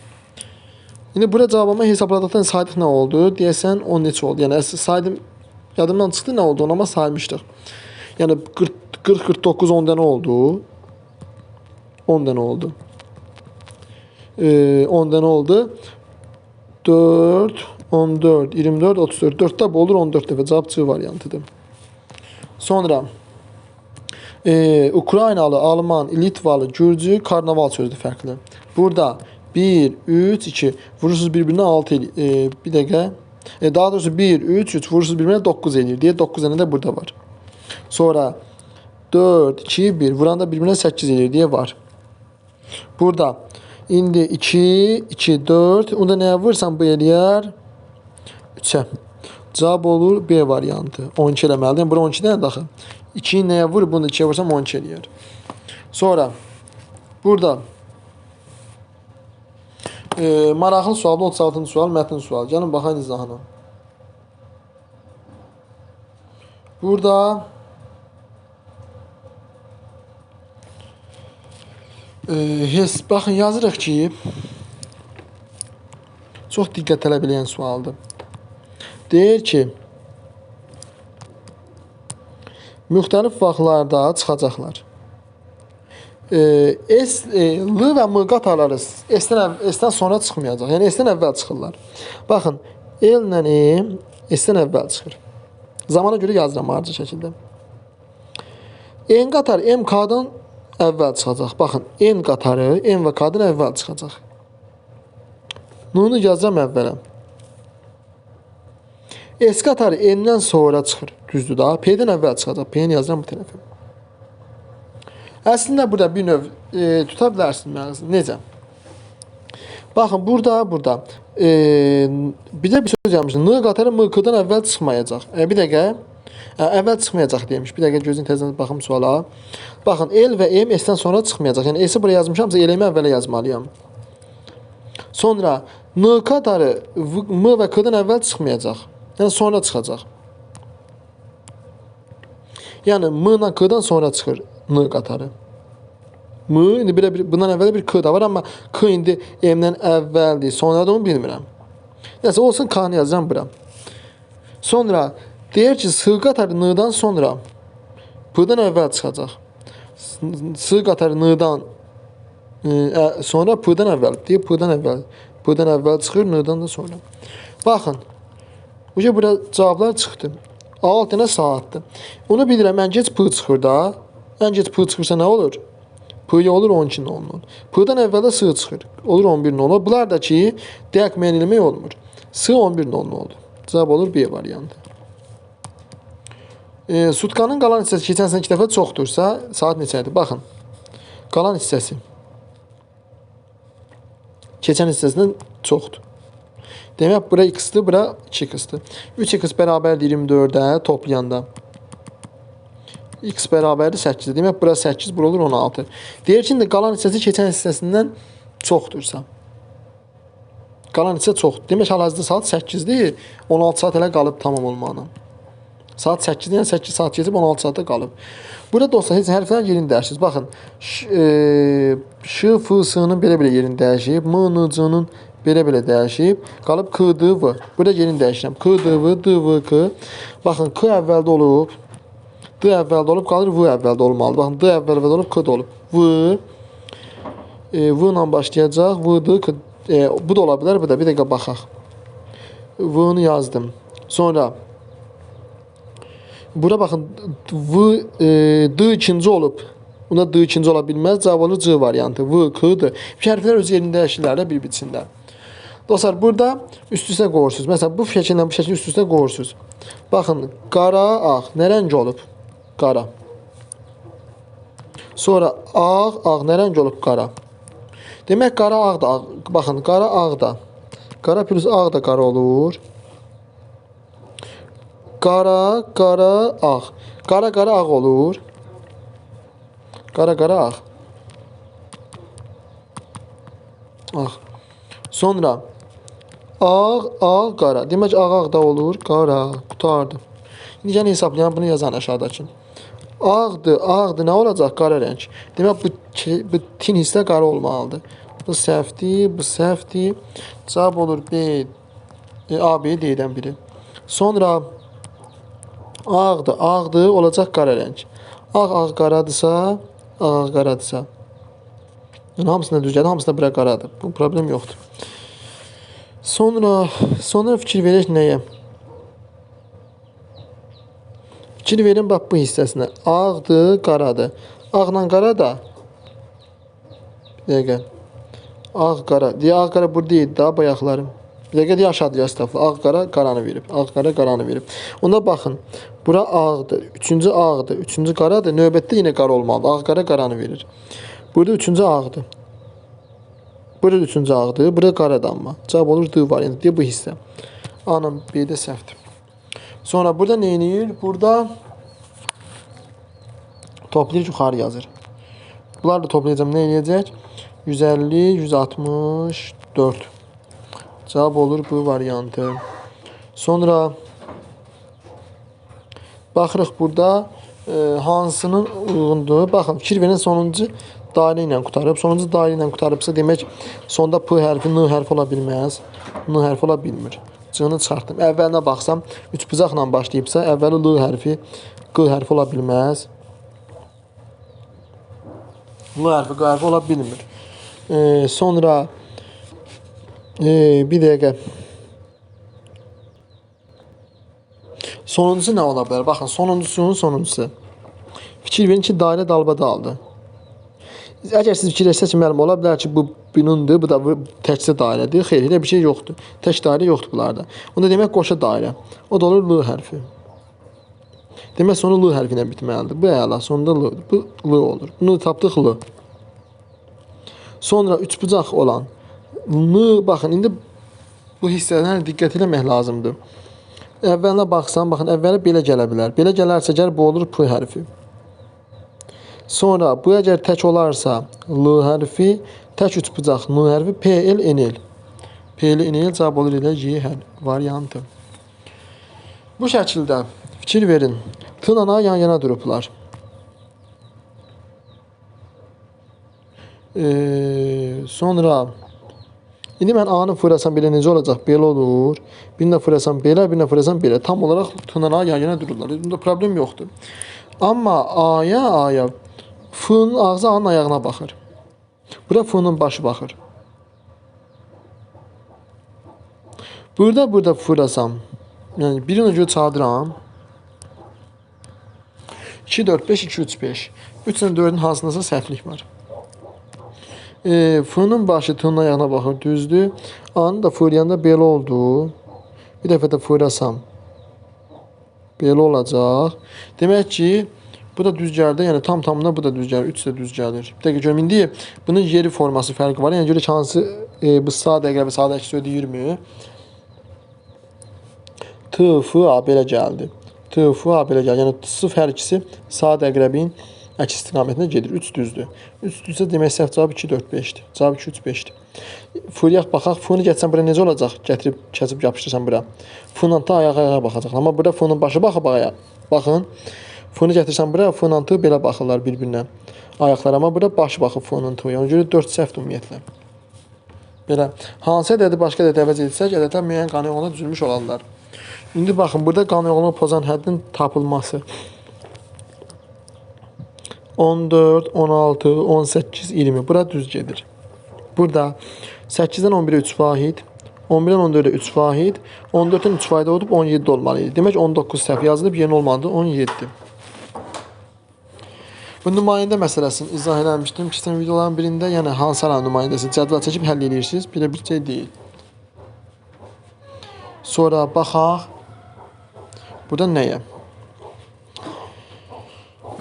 [SPEAKER 1] İndi bura cavabıma hesabladıqdan saydıq nə oldu? Deyəsən, o neçə oldu? Yəni, saydım, yadımdan çıxdı nə oldu, onu amma saymışdıq. Yəni, 40, 49, 10 dənə oldu. 10 dənə oldu. 10 dənə oldu. 4, 14, 24, 34. 4-də bu olur 14 dəfə. Cavab C variantıdır. Sonra Ukraynalı, Alman, Litvalı, Gürcü, karnaval sözü fərqli. Burada 1, 3, 2 vurursunuz bir-birinə 6 eləyir. Bir dəqiqə. Daha doğrusu 1, 3, 3 vurursunuz bir-birinə 9 eləyir deyə 9 dənə də burada var. Sonra 4, 2, 1 vuranda bir-birinə 8 eləyir deyə var. Burada indi 2, 2, 4. Onda nəyə vursan bu eləyər? 3-ə. Cavab olur B variantı. 12 eləməlidir. Bura 12 dənə daxil. 2-yi nəyə vur? Bunu da 2-yə vursam 12 eləyər. Sonra burada maraqlı sualdır. 36-cı sual, mətn sualı. Gəlin baxayın izahına. Burada baxın, yazırıq ki, çox diqqət tələb eləyən sualdır. Deyir ki, müxtəlif vaxtlarda çıxacaqlar. S, L və M qatarları S-dən sonra çıxmayacaq. Yəni, S-dən əvvəl çıxırlar. Baxın, L ilə M S-dən əvvəl çıxır. Zamana görə yazıram harca şəkildə. N qatarı M K-dan əvvəl çıxacaq. Baxın, N qatarı M və K-dan əvvəl çıxacaq. N-nu yazıram əvvələ. S qatarı N-dən sonra çıxır. Düzdür da. P-dən əvvəl çıxacaq. P-ni yazıram bu tərəfə. Əslində, burada bir növ tuta bilərsiniz. Necə? Baxın, burada. Bizə bir söz yazmışdı. N qatarı M K-dan əvvəl çıxmayacaq. Bir dəqiqə. Əvvəl çıxmayacaq demiş. Bir dəqiqə gözün təzədən baxım suala. Baxın, L və M S-dən sonra çıxmayacaq. Yəni, S-i buraya yazmışamsa, L-mi əvvələ yazmalıyam. Sonra N qatarı M və K-dan əvvəl çıxmayacaq. Yəni, sonra çıxacaq. Yəni, M ilə K-dan sonra çıxır N qatarı. M, indi bundan əvvəl bir K da var, amma K indi M-dən əvvəldir, sonra da onu bilmirəm. Nəsə, olsun K-nı yazıram bura. Sonra deyir ki, S qatarı N-dan sonra P-dan əvvəl çıxacaq. S qatarı N-dan Sonra P-dən əvvəl. Deyir P-dən əvvəl. P-dən əvvəl çıxır, N-dan da sonra. Baxın. Uca bura cavablar çıxdı. 6 dənə saatdır. Onu bilirəm, ən gec P çıxır da. Ən gec P çıxırsa nə olur? P-yə olur 12.00. P-dən əvvəl də S çıxır. Olur 11.00. Bunlar da ki, dəqiq müəyyən eləmək olmur. S 11.00 oldu. Cavab olur B variantı. Sutkanın qalan hissəsi keçən sənə 2 dəfə çoxdursa, saat neçədir? Baxın. Qalan hissəsi keçən hissəsindən çoxdur. Demək, bura x-dir, bura 2x-dir. 3x bərabərdir 24-ə toplayanda. X bərabərdir 8-dir. Demək, bura 8, bura olur 16. Deyir ki, indi qalan hissəsi keçən hissəsindən çoxdursa. Qalan hissə çoxdur. Demək, hal-hazırda saat 8-dir. 16 saat hələ qalıb tamam olmağına. Saat 8-dir, yəni 8 saat keçib 16 saata qalıb. Burada dostlar, heç hərflərin yerini dəyişirsiniz. Baxın, Ş, F, S-nın belə-belə yerini dəyişib, M, N, C-nın belə-belə dəyişib. Qalıb K, D, V. Burada yerini dəyişirəm. K, D, V, D, V, K. Baxın, K əvvəldə olub, D əvvəldə olub, qalır V əvvəldə olmalıdır. Baxın, D əvvəldə olub, K də olub. V, V ilə başlayacaq. V, D, K. Bu da ola bilər, bu da. Bir dəqiqə baxaq. V-ni yazdım. Sonra bura baxın, V, D ikinci olub. Bunda D ikinci ola bilməz. Cavab olur C variantı. V, K, D. Hərflər öz yerində dəyişirlər də bir-bir içində. Dostlar, burada üst-üstə qoyursunuz. Məsələn, bu şəkillə bu şəkil üst-üstə qoyursunuz. Baxın, qara, ağ. Nə rəng olub? Qara. Sonra ağ, ağ. Nə rəng olub? Qara. Demək, qara, ağ da ağ. Baxın, qara, ağ da. Qara plus ağ da qara olur. Qara, qara, ağ. Qara, qara, ağ olur. Qara, qara, ağ. Ağ. Sonra ağ, ağ, qara. Demək, ağ, ağ da olur. Qara. Qurtardı. İndi gəlin hesablayalım, bunu yazan aşağıdakı. Ağdır, ağdır. Nə olacaq? Qara rəng. Demək, bu tin hissə qara olmalıdır. Bu səhvdir, bu səhvdir. Cavab olur B, A, B, D-dən biri. Sonra ağdır, ağdır, olacaq qara rəng. Ağ, ağ qaradırsa, ağ, ağ qaradırsa. Yəni, hamısına düz gəldi, hamısına bura qaradır. Bu problem yoxdur. Sonra fikir verək nəyə? Fikir verin, bax bu hissəsinə. Ağdır, qaradır. Ağla qara da. Bir dəqiqə. Ağ, qara. Deyə ağ, qara burada deyil daha bayaqlarım. Bir dəqiqə deyə aşağıdır, əstəğfurullah. Ağ, qara, qaranı verib. Ağ, qara, qaranı verib. Onda baxın, bura ağdır, üçüncü ağdır, üçüncü qaradır. Növbətdə yenə qara olmalıdır. Ağ, qara, qaranı verir. Burada üçüncü ağdır. Burada üçüncü ağdır, burada qaradır amma. Cavab olur D variantı, deyə bu hissə. A-la B-də səhvdir. Sonra burada nə eləyir? Burada toplayır, yuxarı yazır. Bunları da toplayacağım. Nə eləyəcək? 150, 164. Cavab olur bu variantı. Sonra baxırıq burada hansının uyğundur. Baxın, fikir verin, sonuncu dairə ilə qurtarıb. Sonuncu dairə ilə qurtarıbsa, demək sonda P hərfi, N hərfi ola bilməz. N hərfi ola bilmir. C-ni çıxartdım. Əvvəlinə baxsam, üçbucaqla başlayıbsa, əvvəli L hərfi, Q hərfi ola bilməz. L hərfi, Q hərfi ola bilmir. Sonra bir dəqiqə. Sonuncusu nə ola bilər? Baxın, sonuncusunun sonuncusu. Fikir verin ki, dairə dalbadaldır. Əgər siz fikirləşsəz ki, müəllim, ola bilər ki, bu bunundur, bu da təkcə dairədir. Xeyr, elə bir şey yoxdur. Tək dairə yoxdur bunlarda. Onda demək, qoşa dairə. O da olur L hərfi. Demək, sonu L hərfi ilə bitməlidir. Bu əla, sonunda L. Bu L olur. Bunu tapdıq L. Sonra üçbucaq olan N, baxın, indi bu hissələrə diqqət eləmək lazımdır. Əvvəlinə baxsam, baxın, əvvəli belə gələ bilər. Belə gələrsə, gəl, bu olur P hərfi. Sonra bu əgər tək olarsa L hərfi, tək üçbucaq N hərfi, P, L, N, L. P, L, N, L cavab olur elə Y variantı. Bu şəkildə fikir verin. T ilə A yan yana durublar. Sonra indi mən A-nı fırlasam belə necə olacaq? Belə olur. Birini də fırlasam belə, birini də fırlasam belə. Tam olaraq T ilə A yan yana dururlar. Bunda problem yoxdur. Amma A-ya, A-ya F-ın ağzı A-nın ayağına baxır. Bura F-nın başı baxır. Burada fırlasam, yəni birini görə çaldıram. 2, 4, 5, 2, 3, 5. 3 ilə 4-ün hansındasa səhvlik var. F-nın başı T-nın ayağına baxır, düzdür. A-nı da fırlayanda belə oldu. Bir dəfə də fırlasam, belə olacaq. Demək ki, bu da düz gəldi. Yəni tam-tamına bu da düz gəlir. 3 də düz gəlir. Bir dəqiqə görüm indi bunun yeri forması fərqi var. Yəni görək ki, hansı bu sadə əqrəbi sadə əksi ödəyirmi? T, F, A belə gəldi. T, F, A belə gəldi. Yəni sırf hər ikisi sadə əqrəbin əks istiqamətinə gedir. 3 düzdür. 3 düzsə demək səhv cavab 2, 4, 5-dir. Cavab 2, 3, 5-dir. F-yə baxaq. F-ni gətirsən bura necə olacaq? Gətirib, kəsib yapışdırsan bura. F-la T ayağa baxacaq. Amma burada F-nin başı baxıb ayağa. Baxın. F-ni gətirsən bura, F-la T belə baxırlar bir-birinə. Ayaqlar, amma burada başı baxıb F-nin T-yə. Ona görə 4 səhvdir ümumiyyətlə. Belə. Hansı ədədi başqa ədəd əvəz etsək, ədədlər müəyyən qanun yoluna düzülmüş olarlar. İndi baxın, burada qanun yolunu pozan həddin tapılması. 14, 16, 18, 20. Bura düz gedir. Burada 8-dən 11-ə 3 vahid, 11-dən 14-ə 3 vahid, 14-dən 3 vahid olub 17 olmalı idi. Demək 19 səhv yazılıb, yeni olmalıdır 17. Bu nümayəndə məsələsini izah eləmişdim. Keçən videoların birində, yəni hansı aranın nümayəndəsi cədvəl çəkib həll edirsiniz. Belə bir şey deyil. Sonra baxaq. Burada nəyə?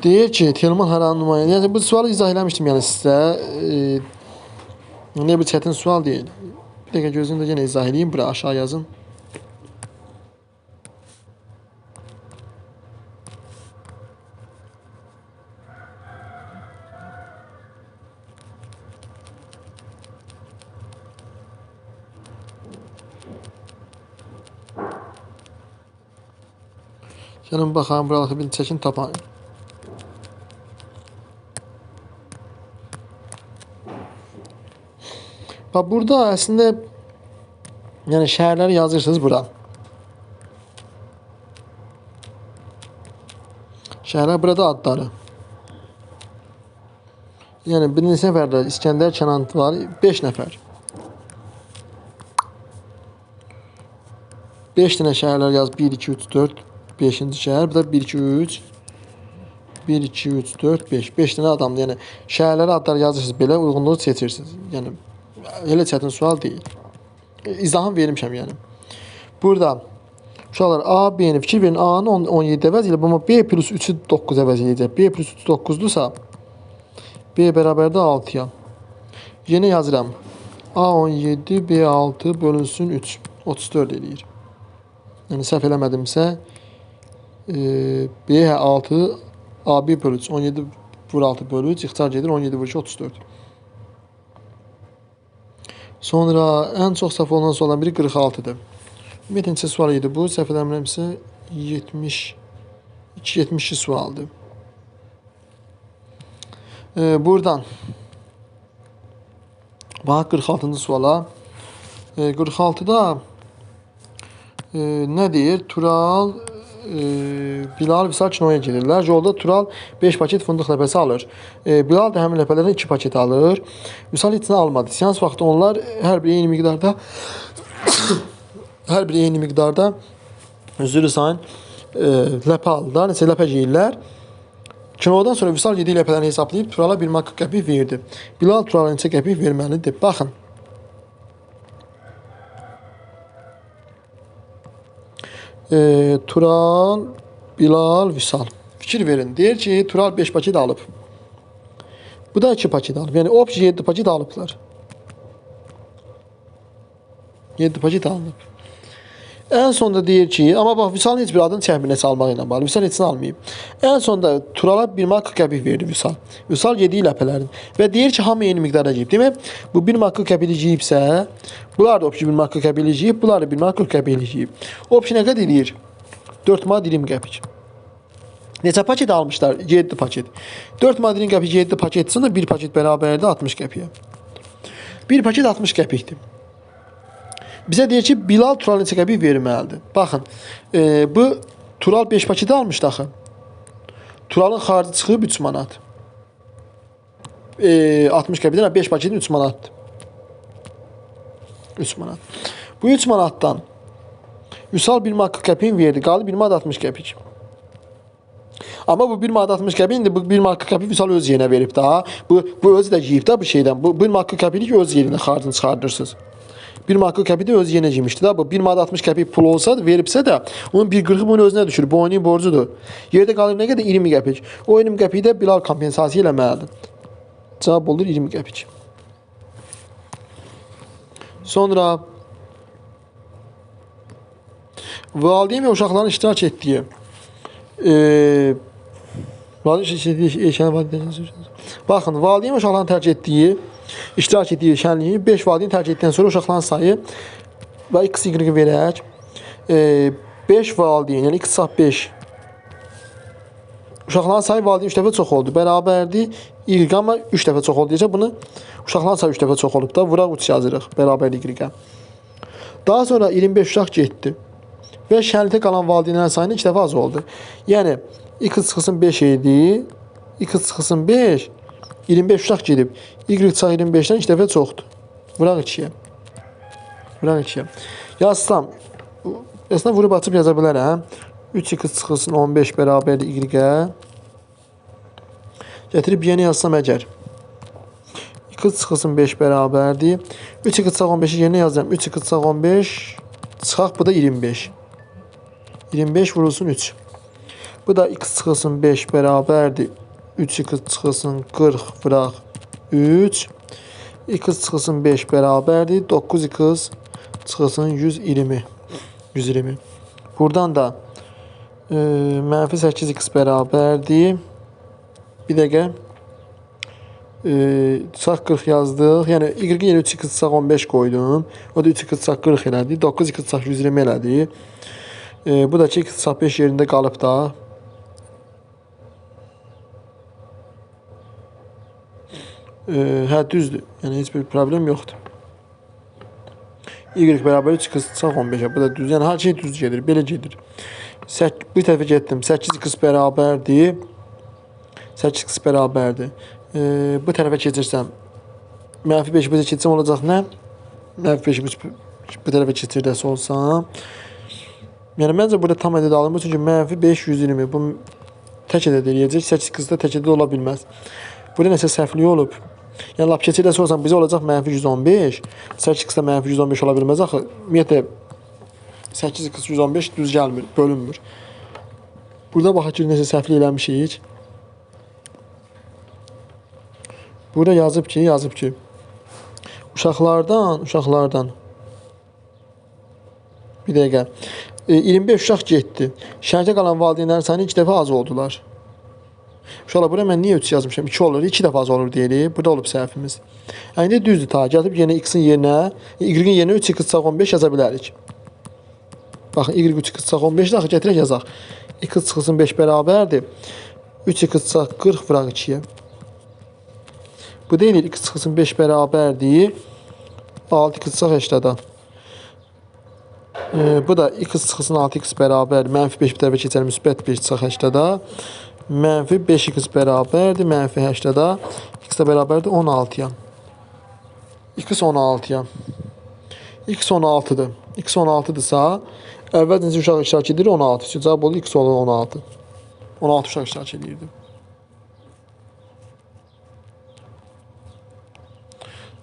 [SPEAKER 1] Deyir ki, Telman haranın nümayəndə. Yəni bu sualı izah eləmişdim yəni sizə. Nə bir çətin sual deyil. Bir dəqiqə gözünü də yenə izah eləyim. Bura aşağı yazın. Gəlin baxalım, buralıqı bir çəkin tapayım. Bax, burada əslində yəni şəhərləri yazırsınız bura. Şəhərlər burada adları. Yəni bir neçə nəfərlər, İskəndər, Kənan var, 5 nəfər. 5 dənə şəhərlər yaz, 1, 2, 3, 4, 5-ci şəhər. Bu da 1, 2, 3, 1, 2, 3, 4, 5. 5 dənə adamdır. Yəni şəhərlərə adlar yazırsınız belə, uyğunluğu seçirsiniz. Yəni elə çətin sual deyil. İzahını vermişəm yəni. Burada uşaqlar A, B-ni fikir verin. A-nı 17 əvəz eləyib, amma B plus 3-ü 9 əvəz eləyəcək. B plus 3 9-dursa B bərabərdir 6-ya. Yenə yazıram. A 17, B 6 bölünsün 3. 34 eləyir. Yəni səhv eləmədimsə B 6, AB bölü 3, 17 vur 6 bölü 3, ixtisar gedir 17 vur 2, 34. Sonra ən çox səhv olunan sualdan biri 46-dır. Ümumiyyətlə neçə sual idi bu? Səhv eləmirəmsə 72 sualdır. Buradan baxaq 46-cı suala. 46-da nə deyir? Tural, Bilal, Vüsal kinoya gedirlər. Yolda Tural 5 paket fındıq ləpəsi alır. Bilal da həmin ləpələrdən 2 paket alır. Vüsal heç nə almadı. Seans vaxtı onlar hər biri eyni miqdarda hər biri eyni miqdarda üzr sayın ləpə aldılar. Neçə ləpə yeyirlər. Kinodan sonra Vüsal yediyi ləpələrini hesablayıb Turala 1 manat 40 qəpik verdi. Bilal Turala neçə qəpik verməlidir? Baxın. Tural, Bilal, Vüsal. Fikir verin. Deyir ki, Tural 5 paket alıb. Bu da 2 paket alıb. Yəni, opşi 7 paket alıblar. 7 paket alınıb. Ən sonda deyir ki, amma bax, Vüsalın heç bir adını çəkmir nəsə almaq ilə bağlı. Vüsal heç nə almayıb. Ən sonda Turala 1 manat 40 qəpik verdi Vüsal. Vüsal yediyi ləpələrin. Və deyir ki, hamı eyni miqdarda yeyib. Demək, bu 1 manat 40 qəpiklik yeyibsə, bunlar da opşi 1 manat 40 qəpiklik yeyib, bunlar da 1 manat 40 qəpiklik yeyib. Opşi nə qədər eləyir? 4 manat 20 qəpik. Neçə paket almışlar? 7 paket. 4 manat 20 qəpik 7 paketsə də 1 paket bərabərdir 60 qəpiyə. 1 paket 60 qəpikdir. Bizə deyir ki, Bilal Tural neçə qəpik verməlidir? Baxın, bu Tural 5 paket almışdı axı. Turalın xaricı çıxıb 3 manat. 60 qəpikdən 5 paketin 3 manatdır. 3 manat. Bu 3 manatdan Vüsal 1 manat 40 qəpiyin verdi. Qaldı 1 manat 60 qəpik. Amma bu 1 manat 60 qəpik indi bu 1 manat 40 qəpik Vüsal öz yerinə verib daha. Bu özü də yeyib da bu şeydən. Bu 1 manat 40 qəpiklik öz yerinə xarcını çıxardırsınız. 1 manat 40 qəpik də öz yerinə yemişdi da. Bu 1 manat 60 qəpik pul olsa da, veribsə də onun 1.40-ı bunun özünə düşür. Bu oyunun borcudur. Yerdə qalır nə qədər? 20 qəpik. O 20 qəpiyi də Bilal kompensasiya eləməlidir. Cavab olur 20 qəpik. Sonra valideyn və uşaqların iştirak etdiyi baxın, valideyn və uşaqların tərk etdiyi, iştirak etdiyi şənliyi 5 valideyn tərk etdikdən sonra uşaqların sayı və x, y verək. 5 valideyn, yəni x çarpı 5 uşaqların sayı valideyn 3 dəfə çox oldu. Bərabərdir y, amma 3 dəfə çox oldu deyəcək. Bunu uşaqların sayı 3 dəfə çox olub da. Vuraq 3 yazırıq. Bərabərdir y-ə. Daha sonra 25 uşaq getdi. Və şənlikdə qalan valideynlərin sayının 2 dəfə az oldu. Yəni x çıxsın 5 idi. X çıxsın 5. 25 uşaq gedib. Y çıxaq 25-dən 2 dəfə çoxdur. Vuraq 2-yə. Vuraq 2-yə. Yazsam, əslində vurub açıb yaza bilərəm. 3x çıxılsın 15 bərabərdir y-ə. Gətirib yeni yazsam əgər. X çıxılsın 5 bərabərdir. 3x çıxaq 15-i yeni yazıram. 3x çıxaq 15 çıxaq, bu da 25. 25 vurulsun 3. Bu da x çıxılsın 5 bərabərdir. 3x çıxılsın 40 vuraq 3. X çıxılsın 5 bərabərdir. 9x çıxılsın 120. 120. Buradan da mənfi 8x bərabərdir. Bir dəqiqə. Çıxaq 40 yazdıq. Yəni y-in yerinə 3x çıxaq 15 qoydum. O da 3x çıxaq 40 elədi. 9x çıxaq 120 elədi. Bu da ki x çıxaq 5 yerində qalıb da. Hə, düzdür. Yəni heç bir problem yoxdur. Y bərabər 3x çıxaq 15-ə. Bu da düz. Yəni hər şey düz gedir. Belə gedir. Bu tərəfə getdim. 8x bərabərdir. 8x bərabərdir. Bu tərəfə keçirsəm, mənfi 5 bizə keçsəm olacaq nə? Mənfi 5 bu tərəfə keçirdəsi olsam. Yəni məncə burada tam ədəd alınmır. Çünki mənfi 5 120. Bu tək ədəd eləyəcək. 8x də tək ədəd ola bilməz. Burada nəsə səhvliyi olub. Yəni lap keçirdəsi olsam bizə olacaq mənfi 115. 8x də mənfi 115 ola bilməz axı. Ümumiyyətlə 8x 115 düz gəlmir, bölünmür. Burada baxaq ki, nəsə səhvlik eləmişik. Burada yazıb ki, uşaqlardan bir dəqiqə 25 uşaq getdi. Şənlikdə qalan valideynlərin sayını 2 dəfə az oldular. Uşaqlar, bura mən niyə 3 yazmışam? 2 olur, 2 dəfə az olur deyirik. Burada olub səhvimiz. İndi düzdür ta. Gəlib yenə x-in yerinə, y-in yerinə 3x çıxaq 15 yaza bilərik. Baxın, y 3x çıxaq 15-dir, axı gətirək yazaq. X çıxılsın 5 bərabərdir. 3x çıxaq 40 vuraq 2-yə. Bu deyil, x çıxılsın 5 bərabərdir. 6x çıxaq 80-də. Bu da x çıxılsın 6x bərabər, mənfi 5 bir tərəfə keçər, müsbət 5 çıxaq 80-də. Mənfi 5x bərabərdir, mənfi 80-də. X də bərabərdir 16-ya. X 16-ya. X 16-dır. X 16-dırsa, əvvəl necə uşaq iştirak edir? 16. Cavab olur x olur 16. 16 uşaq iştirak edirdi.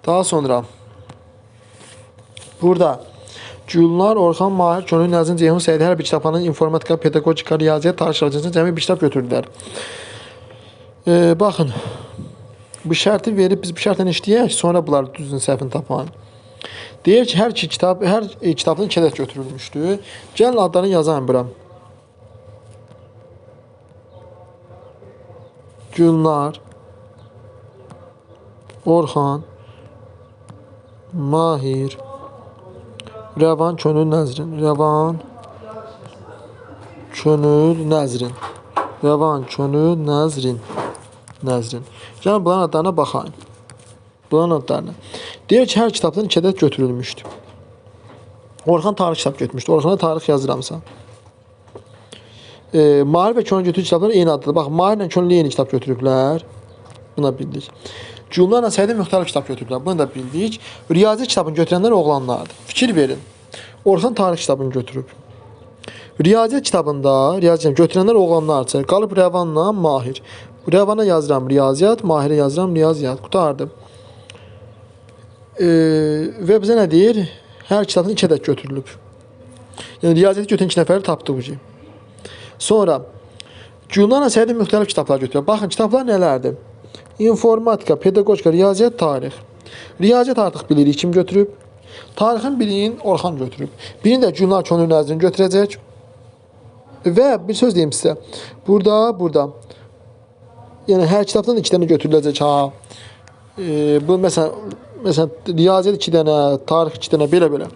[SPEAKER 1] Daha sonra burada Gülnar, Orxan, Mahir, Könül, Nəzrin, Ceyhun, Səid hər bir kitabxananın informatika, pedaqogika, riyaziyyat, tarix şəbəkəsindən cəmi bir kitab götürdülər. Baxın, bu şərti verib biz bu şərtlə işləyək, sonra bunları düzün səhvini tapayın. Deyir ki, hər kitabdan 2 ədəd götürülmüşdü. Gəlin adlarını yazayım bura. Gülnar, Orxan, Mahir, Rəvan, Könül, Nəzrin. Rəvan, Könül, Nəzrin. Rəvan, Könül, Nəzrin. Nəzrin. Gəlin bunların adlarına baxayım. Bunların adlarına. Deyir ki, hər kitabdan 2 ədəd götürülmüşdü. Orxan tarix kitab götürmüşdü. Orxana tarix yazıramsa. Mahir və Könül götürür kitablar eyni addadır. Bax, Mahirlə Könül eyni kitab götürüblər. Buna bildik. Gülnarla Səidə müxtəlif kitab götürüblər. Bunu da bildik. Riyaziyyat kitabını götürənlər oğlanlardır. Fikir verin. Orxan tarix kitabını götürüb. Riyaziyyat kitabında riyaziyyat götürənlər oğlanlardır. Qalıb Rəvanla Mahir. Rəvana yazıram riyaziyyat, Mahirə yazıram riyaziyyat. Qurtardı. Və bizə nə deyir? Hər kitabdan 2 ədəd götürülüb. Yəni riyaziyyatı götürən 2 nəfəri tapdıq ki. Sonra Gülnarla Səidə müxtəlif kitablar götürüb. Baxın, kitablar nələrdir? İnformatika, pedaqogika, riyaziyyat, tarix. Riyaziyyat artıq bilirik kim götürüb. Tarixin birini Orxan götürüb. Birini də Gülnar Könül Nəzrin götürəcək. Və bir söz deyim sizə. Burada. Yəni hər kitabdan 2 dənə götürüləcək ha. Bu məsələn riyaziyyat 2 dənə, tarix 2 dənə, belə-belə.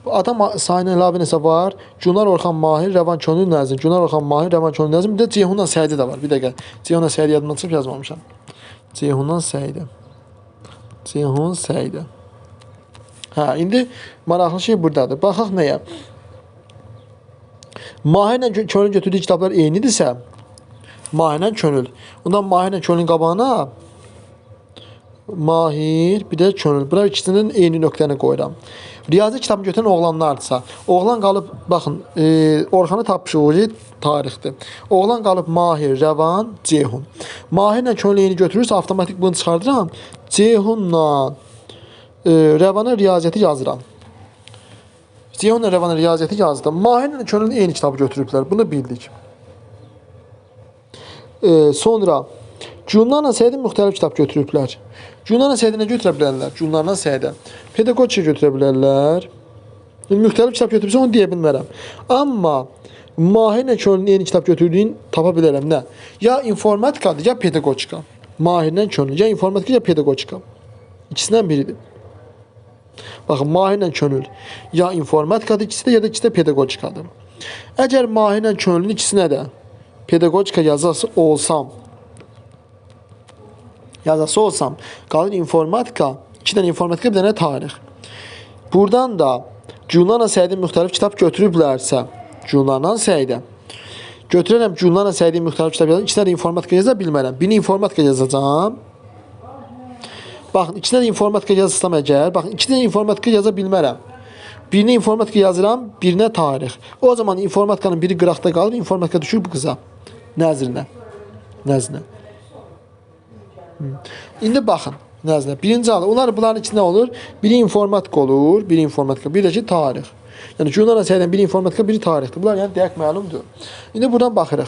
[SPEAKER 1] Adam sayına əlavə nəsə var. Gülnar Orxan Mahir, Rəvan Könül Nəzrin. Gülnar Orxan Mahir, Rəvan Könül Nəzrin. Bir də Ceyhunla Səidə də var. Bir dəqiqə. Ceyhunla Səidə yadımdan çıxıb yazmamışam. Ceyhunla Səidə. Ceyhun Səidə. Hə, indi maraqlı şey buradadır. Baxaq nəyə? Mahirlə Könül götürdüyü kitablar eynidirsə, Mahirlə Könül. Ondan Mahirlə Könülün qabağına Mahir, bir də Könül. Bura ikisinin eyni nöqtəni qoyuram. Riyazi kitabını götürən oğlanlardırsa, oğlan qalıb, baxın, Orxanı tapmışıq, tarixdir. Oğlan qalıb Mahir, Rəvan, Ceyhun. Mahirlə Könül eyni götürürsə, avtomatik bunu çıxardıram. Ceyhunla Rəvana riyaziyyatı yazıram. Ceyhunla Rəvana riyaziyyatı yazdım. Mahirlə Könülün eyni kitabı götürüblər. Bunu bildik. Sonra Gülnarla Səidə müxtəlif kitab götürüblər. Gülnarla Səidə nə götürə bilərlər? Gülnarla Səidə pedaqogika götürə bilərlər. Müxtəlif kitab götürübsə onu deyə bilmərəm. Amma Mahirlə Könülün eyni kitab götürdüyünü tapa bilərəm. Nə? Ya informatikadır, ya pedaqogika. Mahirlə Könül, ya informatika, ya pedaqogika. İkisindən biridir. Baxın, Mahirlə Könül ya informatikadır ikisi də, ya da ikisi də pedaqogikadır. Əgər Mahirlə Könülün ikisinə də pedaqogika yazası olsam, qalır informatika, 2 dənə informatika, bir dənə tarix. Buradan da Gülnarla Səidə müxtəlif kitab götürüblərsə, Gülnarla Səidə götürərəm Gülnarla Səidə müxtəlif kitab yazacağam, ikisinə də informatika yaza bilmərəm. Birini informatika yazacağam. Baxın, ikisinə də informatika yazsam əgər, baxın, ikisinə də informatika yaza bilmərəm. Birinə informatika yazıram, birinə tarix. O zaman informatikanın biri qıraqda qalır, informatika düşür bu qıza. Nəzrinə. Nəzrinə. İndi baxın, nəzrinə. Birinci halda, onlar bunların içində olur. Biri informatika olur, biri informatika, bir də ki tarix. Yəni Gülnarla Səidən biri informatika, biri tarixdir. Bunlar yəni dəqiq məlumdur. İndi buradan baxırıq.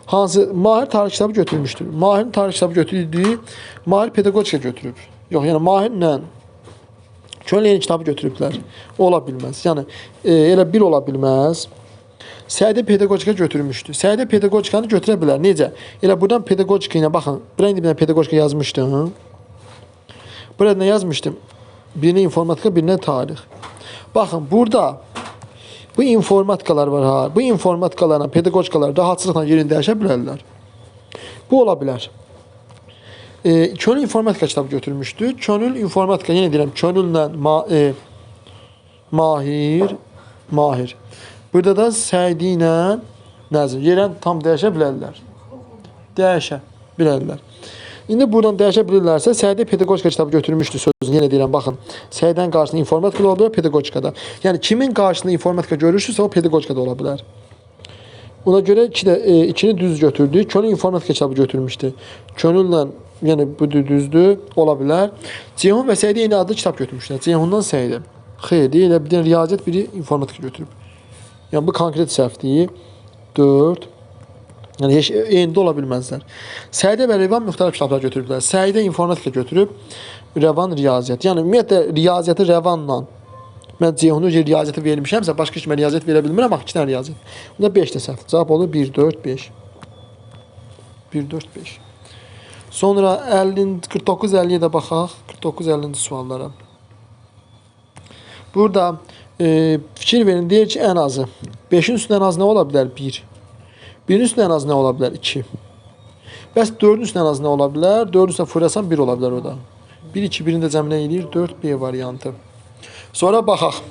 [SPEAKER 1] Hansı Mahir tarix kitabı götürmüşdür. Mahirin tarix kitabı götürdüyü Mahir pedaqogika götürüb. Yox, yəni Mahirlə Könül eyni kitabı götürüblər. Ola bilməz. Yəni elə bir ola bilməz. Səidə pedaqogika götürmüşdü. Səidə pedagogikanı götürə bilər. Necə? Elə buradan pedaqogika ilə baxın. Bura indi bir dənə pedaqogika yazmışdım. Burada nə yazmışdım? Birinə informatika, birinə tarix. Baxın, burada bu informatikalar var ha. Bu informatikalarla pedaqogikalar rahatçılıqla yerini dəyişə bilərlər. Bu ola bilər. Könül informatika kitabı götürmüşdü. Könül informatika, yenə deyirəm, Könüllə Mahir. Burada da Səidi ilə Nəzir. Yerən tam dəyişə bilərlər. Dəyişə bilərlər. İndi buradan dəyişə bilirlərsə, Səidi pedaqogika kitabı götürmüşdü sözünü. Yenə deyirəm, baxın. Səidən qarşısında informatika da ola bilər, pedaqogika da. Yəni kimin qarşısında informatika görürsünüzsə, o pedaqogika da ola bilər. Ona görə ikini düz götürdü. Könül informatika kitabı götürmüşdü. Könüllə, yəni bu düzdür, ola bilər. Ceyhun və Səidi eyni adlı kitab götürmüşlər. Ceyhundan Səidi. Xeyr, deyil, bir dənə riyaziyyat, biri informatika götürüb. Yəni bu konkret səhvdir. 4. Yəni heç eyni də ola bilməzlər. Səidə və Rəvan müxtəlif kitablar götürüblər. Səidə informatika götürüb, Rəvan riyaziyyat. Yəni ümumiyyətlə riyaziyyatı Rəvanla mən Ceyhunu riyaziyyatı vermişəmsə, başqa heç kimə riyaziyyat verə bilmirəm, axı 2 dənə riyaziyyat. Bunda 5 də səhvdir. Cavab olur 1 4 5. 1 4 5. Sonra 49 50-yə də baxaq. 49 50-ci suallara. Burada fikir verin, deyir ki, ən azı. 5-in üstündə ən az nə ola bilər? 1. 1-in üstündə ən az nə ola bilər? 2. Bəs 4-ün üstündə ən az nə ola bilər? 4-ün üstünə fırlasam 1 ola bilər o da. 1, 2, 1-in də cəminə eləyir. 4 B variantı. Sonra baxaq.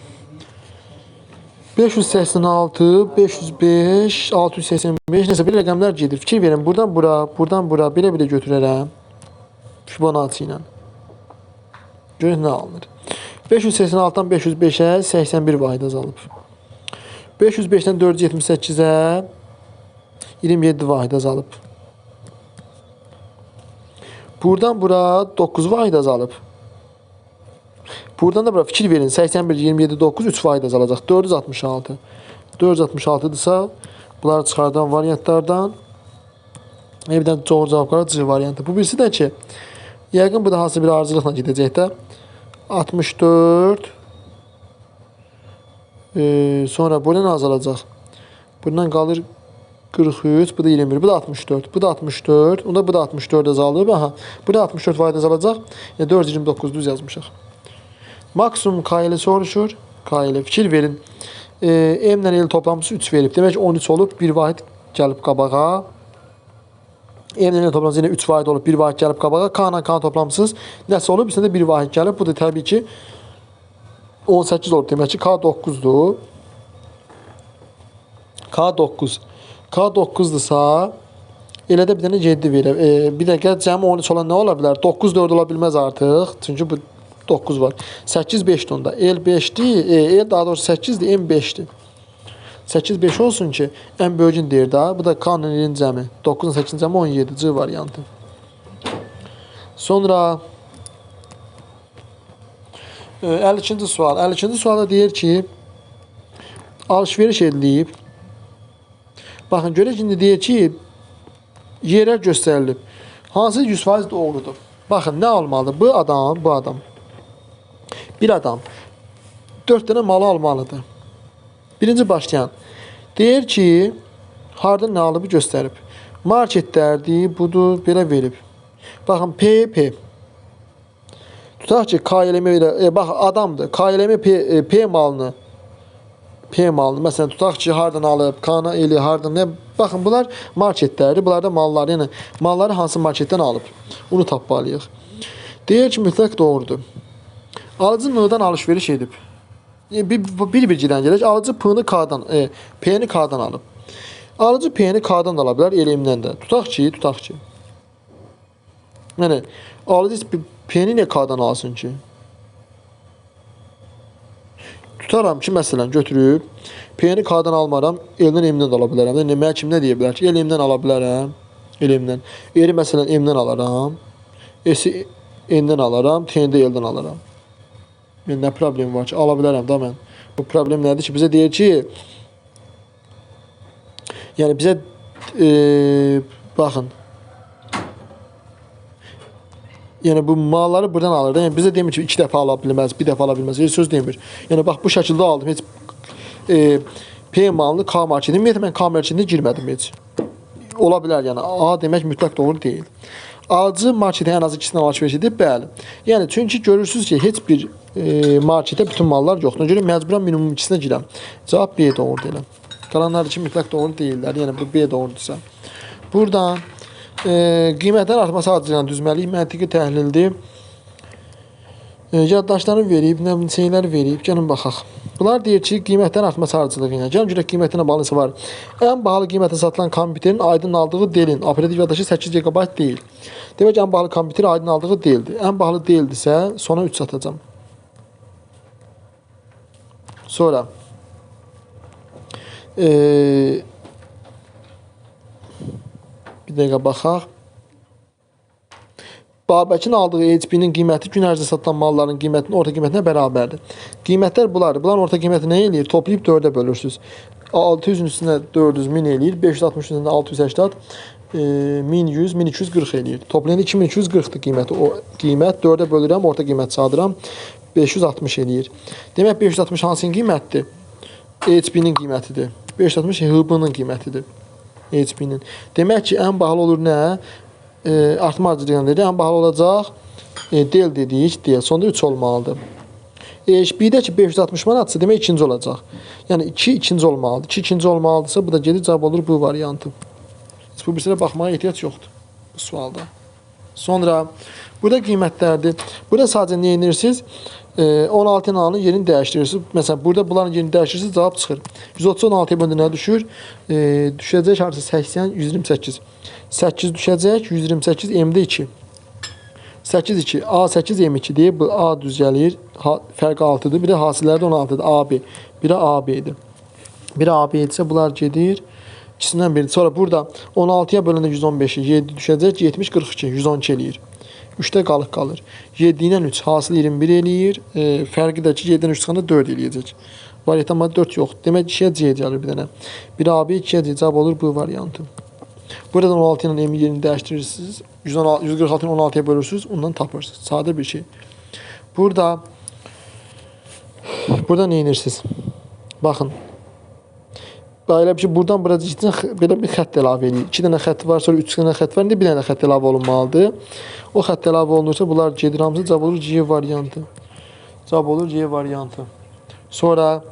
[SPEAKER 1] 586, 505, 685, nəsə belə rəqəmlər gedir. Fikir verin, buradan bura, buradan bura, belə-belə götürərəm. Fibonacci ilə. Görək nə alınır. 586-dan 505-ə 81 vahid azalıb. 505-dən 478-ə 27 vahid azalıb. Buradan bura 9 vahid azalıb. Buradan da bura fikir verin. 81, 27, 9, 3 vahid azalacaq. 466. 466-dırsa bunları çıxardan variantlardan bir dənə doğru cavab qalır C variantı. Bu birisi də ki, yəqin bu da hansı bir arıcılıqla gedəcək də. 64 sonra burada nə azalacaq? Bundan qalır 43, bu da 21, bu da 64, bu da 64, onda bu da 64 azalır. Aha, bu da 64 vahid azalacaq. Yəni 429 düz yazmışıq. Maksimum K ilə soruşur. K ilə fikir verin. M ilə L toplamısı 3 verib. Demək ki 13 olub, 1 vahid gəlib qabağa. M ilə L toplamısı yenə 3 vahid olub, 1 vahid gəlib qabağa. K ilə K toplamısız nəsə olub, üstündə 1 vahid gəlib. Bu da təbii ki 18 olub. Demək ki K 9-dur. K 9. K 9-dursa elə də bir dənə 7 verib. Bir dəqiqə cəmi 13 olan nə ola bilər? 9 4 ola bilməz artıq. Çünki bu 9 var. 8 5-dir onda. L 5-dir. L daha doğrusu 8-dir, M 5-dir. 8 5 olsun ki, ən böyüyün deyir də. Bu da K-nın L-in cəmi. 9-un 8-in cəmi 17. C variantı. Sonra 52-ci sual. 52-ci sualda deyir ki, alış-veriş edilib. Baxın, görək indi deyir ki, yerlər göstərilib. Hansı 100% doğrudur? Baxın, nə almalıdır? Bu adam, bu adam. Bir adam 4 dənə malı almalıdır. Birinci başlayan deyir ki, harda nə alıb göstərib. Marketlərdir, budur, belə verib. Baxın, P, P. Tutaq ki, K eləmə ilə, bax, adamdır. K eləmə P, P malını, P malını, məsələn, tutaq ki, hardan alıb, K-na eli, hardan nə? Baxın, bunlar marketlərdir, bunlar da mallar, yəni malları hansı marketdən alıb? Onu tapmalıyıq. Deyir ki, mütləq doğrudur. Alıcı N-dan alış-veriş edib. Bir gedən gələk. Alıcı P-ni K-dan, P-ni K-dan alıb. Alıcı P-ni K-dan da ala bilər, L-imdən də. Tutaq ki, tutaq ki. Yəni, alıcı P-ni niyə K-dan alsın ki? Tutaram ki, məsələn, götürüb P-ni K-dan almaram, L-dən M-dən də ala bilərəm. Yəni, mənə kim nə deyə bilər ki, L-imdən ala bilərəm, L-imdən. R-i, məsələn, M-dən alaram, S-i N-dən alaram, T-ni də L-dən alaram. Yəni, nə problem var ki, ala bilərəm da mən. Bu problem nədir ki, bizə deyir ki, yəni bizə, baxın, yəni bu malları buradan alır. Yəni bizə demir ki, 2 dəfə ala bilməz, 1 dəfə ala bilməz, heç söz demir. Yəni bax, bu şəkildə aldım, heç P malını K marketində, ümumiyyətlə, mən K marketində girmədim heç. Ola bilər, yəni A demək mütləq doğru deyil. Alıcı marketə ən az ikisindən alış-veriş edib, bəli. Yəni, çünki görürsünüz ki, heç bir marketə bütün mallar yoxdur. Ona görə məcburan minimum ikisinə girəm. Cavab B doğru deyiləm. Qalanlar üçün mütləq doğru deyirlər. Yəni, bu B doğrudursa. Buradan qiymətlərin artması ardıcılan düzməliyik. Məntiqi təhlildir. Yaddaşlarını verib, nə şeylər verib. Gəlin baxaq. Bunlar deyir ki, qiymətlərin artması ardıcılığı ilə. Gəlin görək qiymətlərlə bağlı nəsə var. Ən bahalı qiymətə satılan kompüterin Aydın aldığı Dell-in operativ yaddaşı 8 GB deyil. Demək ki, ən bahalı kompüter Aydın aldığı Dell-dir. Ən bahalı Dell-dirsə, sona 3 satacam. Sonra bir dəqiqə baxaq. Babəkin aldığı HP-nin qiyməti gün ərzində satılan malların qiymətinin orta qiymətinə bərabərdir. Qiymətlər bunlardır. Bunların orta qiyməti nə eləyir? Toplayıb 4-ə bölürsünüz. 600-ün üstünə 400 1000 eləyir. 560-ın üstünə 680 1100, 1240 eləyir. Toplayanda 2240-dır qiyməti. O qiymət 4-ə bölürəm, orta qiymət çadıram. 560 eləyir. Demək 560 hansının qiymətdir? HP-nin qiymətidir. 560 HB-nin qiymətidir. HP-nin. Demək ki, ən bahalı olur nə? Artma ardıcılığına dedi. Ən bahalı olacaq Dell dedik. Dell. Sonda 3 olmalıdır. HP-də ki 560 manatsa demək ikinci olacaq. Yəni 2 ikinci olmalıdır. 2 ikinci olmalıdırsa bu da gedir cavab olur bu variantı. Heç bu birsinə baxmağa ehtiyac yoxdur bu sualda. Sonra burada qiymətlərdir. Burada sadəcə nə edirsiniz? 16 ilə yerini dəyişdirirsiniz. Məsələn, burada bunların yerini dəyişdirirsiniz, cavab çıxır. 130 16-ya böləndə nə düşür? Düşəcək harasa 80, 128. 8 düşəcək, 128, M-də 2. 8, 2, A8, M2 deyir. Bu A düz gəlir. Fərqi 6-dır. Bir də hasilləri də 16-dır. AB. Biri AB-dir. Biri AB idisə bunlar gedir. İkisindən biri. Sonra burada 16-ya böləndə 115-i 7 düşəcək. 70, 42, 112 eləyir. 3-də qalıq qalır. 7 ilə 3 hasil 21 eləyir. Fərqi də ki, 7-dən 3 çıxanda 4 eləyəcək. Variantda amma 4 yoxdur. Demək 2-yə C gəlir bir dənə. 1 AB, 2-yə C. Cavab olur bu variantı. Buradan 16 ilə M yerini dəyişdirirsiniz. 146 ilə 16-ya bölürsünüz. Ondan tapırsınız. Sadə bir şey. Burada nə edirsiniz? Baxın. Elə bir şey, buradan bura getsin, belə bir xətt əlavə eləyir. 2 dənə xətt var, sonra 3 dənə xətt var. İndi bir dənə xətt əlavə olunmalıdır. O xətt əlavə olunursa, bunlar gedir hamısı. Cavab olur C variantı. Cavab olur C variantı. Sonra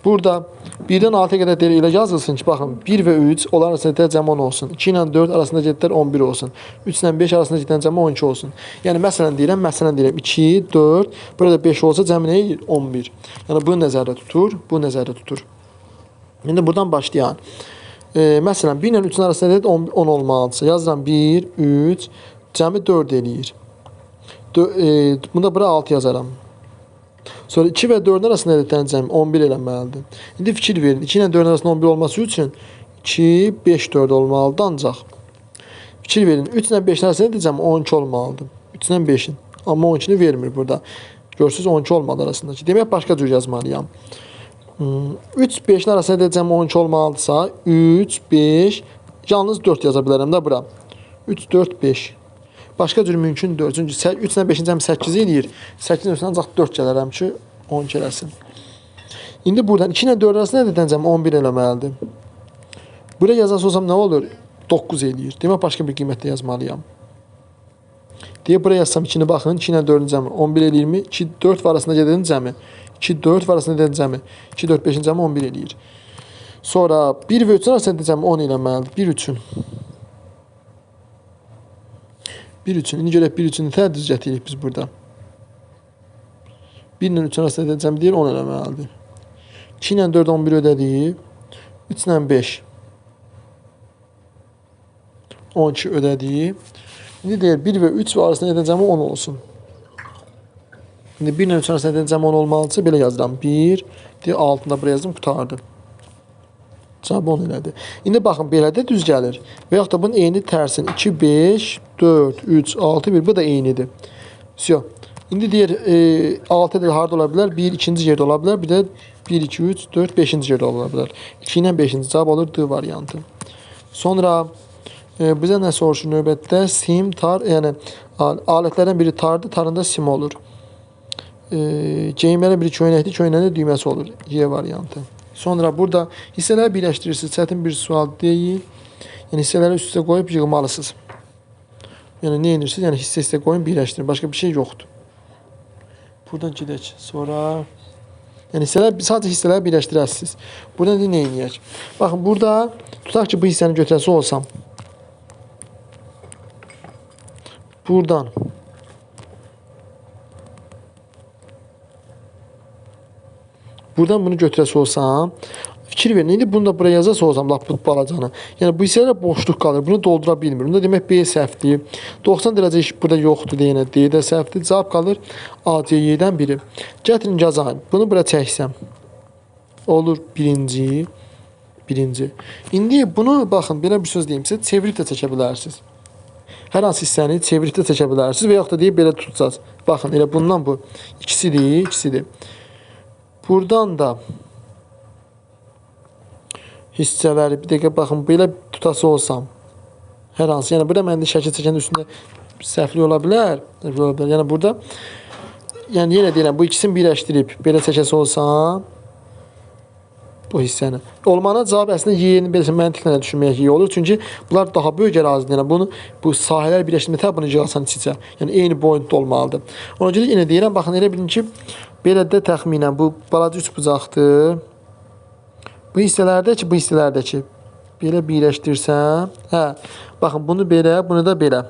[SPEAKER 1] burada 1-dən 6-ya qədər deyir, elə yazılsın ki, baxın, 1 və 3 onların arasında cəmi 10 olsun. 2 ilə 4 arasında gedlər 11 olsun. 3 ilə 5 arasında gedən cəmi 12 olsun. Yəni, məsələn deyirəm, 2, 4, burada 5 olsa cəmi nə eləyir? 11. Yəni, bunu nəzərdə tutur, bunu nəzərdə tutur. İndi buradan başlayan. Məsələn, 1 ilə 3-ün arasında 10 olmalıdırsa, yazıram 1, 3, cəmi 4 eləyir. Bunda bura 6 yazaram. Sonra 2 və 4-ün arasında edilən cəmi 11 eləməlidir. İndi fikir verin. 2 ilə 4-ün arasında 11 olması üçün 2, 5, 4 olmalıdır ancaq. Fikir verin. 3 ilə 5-in arasında edilən 12 olmalıdır. 3 ilə 5-in. Amma 12-ni vermir burada. Görürsünüz 12 olmalı arasındakı. Demək, başqa cür yazmalıyam. 3, 5-in arasında edilən 12 olmalıdırsa 3, 5, yalnız 4 yaza bilərəm də bura. 3, 4, 5. Başqa cür mümkün deyil. Çünki 3 ilə 5-in cəmi 8 eləyir. 8-in üstünə ancaq 4 gələrəm ki, 12 eləsin. İndi buradan 2 ilə 4 arasında edilən cəmi 11 eləməlidir. Buraya yazası olsam nə olur? 9 eləyir. Demək, başqa bir qiymətdə yazmalıyam. Deyə buraya yazsam 2-ni baxın. 2 ilə 4-ün cəmi 11 eləyirmi? 2, 4 arasında gedən cəmi. 2, 4 arasında gedən cəmi. 2, 4, 5-in cəmi 11 eləyir. Sonra 1 və 3-ün arasında edən cəmi 10 eləməlidir. 1, 3-ün. 1 3-ün. İndi görək 1 3-ünü nə düz gətiririk biz burada. 1 ilə 3-ün arasında edəcəm deyir, 10 eləməlidir. 2 ilə 4, 11 ödədik. 3 ilə 5. 12 ödədik. İndi deyir, 1 və 3 arasında edəcəm 10 olsun. İndi 1 ilə 3 arasında edəcəm 10 olmalıdırsa, belə yazıram. 1, deyir, altında buraya yazdım, qurtardı. Cavab 10 elədi. İndi baxın, belə də düz gəlir. Və yaxud da bunun eyni tərsin. 2, 5, 4, 3, 6, 1. Bu da eynidir. Vəsiyo. İndi deyir, 6 ədədi harada ola bilər? 1, 2-ci yerdə ola bilər. Bir də 1, 2, 3, 4, 5-ci yerdə ola bilər. 2 ilə 5-ci cavab olur D variantı. Sonra bizə nə soruşur növbətdə? Sim, tar, yəni alətlərdən biri tardır, tarında sim olur. Geyimlərin biri köynəkdir, köynəkdə düyməsi olur. Y variantı. Sonra burada hissələri birləşdirirsiniz. Çətin bir sual deyil. Yəni hissələri üst-üstə qoyub yığmalısınız. Yəni nə edirsiniz? Yəni hissə-hissə qoyun, birləşdirin. Başqa bir şey yoxdur. Buradan gedək. Sonra yəni hissələr, sadəcə hissələri birləşdirəsiniz. Buradan nə edək? Baxın, burada tutaq ki, bu hissəni götürəsi olsam. Buradan bunu götürəsi olsam, fikir verin, indi bunu da buraya yazası olsam, lap bu balacanı. Yəni, bu hissələrə boşluq qalır, bunu doldura bilmir. Bunda demək, B səhvdir. 90 dərəcə iş burada yoxdur deyənə, D də səhvdir. Cavab qalır A, C, Y-dən biri. Gətirin, yazayım. Bunu bura çəksəm. Olur birinci. Birinci. İndi bunu, baxın, belə bir söz deyim sizə, çevirib də çəkə bilərsiniz. Hər hansı hissəni çevirib də çəkə bilərsiniz və yaxud da deyib belə tutacağız. Baxın, elə bundan bu. İkisidir, ikisidir. Buradan da hissələri bir dəqiqə baxın, belə tutası olsam, hər hansı, yəni burada mən də şəkil çəkəndə üstündə səhvlik ola bilər, Yəni burada, yəni yenə deyirəm, bu ikisini birləşdirib belə çəkəsi olsam, bu hissəni. Olmana cavab əslində yeni belə məntiqlə düşünmək iyi olur. Çünki bunlar daha böyük ərazidir. Yəni bunu, bu sahələr birləşdirməkdə bunu yığasan iç-içə. Yəni eyni boyutda olmalıdır. Ona görə yenə deyirəm, baxın elə bilin ki, belə də təxminən bu balaca üçbucaqdır. Bu hissələrdəki, bu hissələrdəki belə birləşdirsəm, hə, baxın bunu belə, bunu da belə.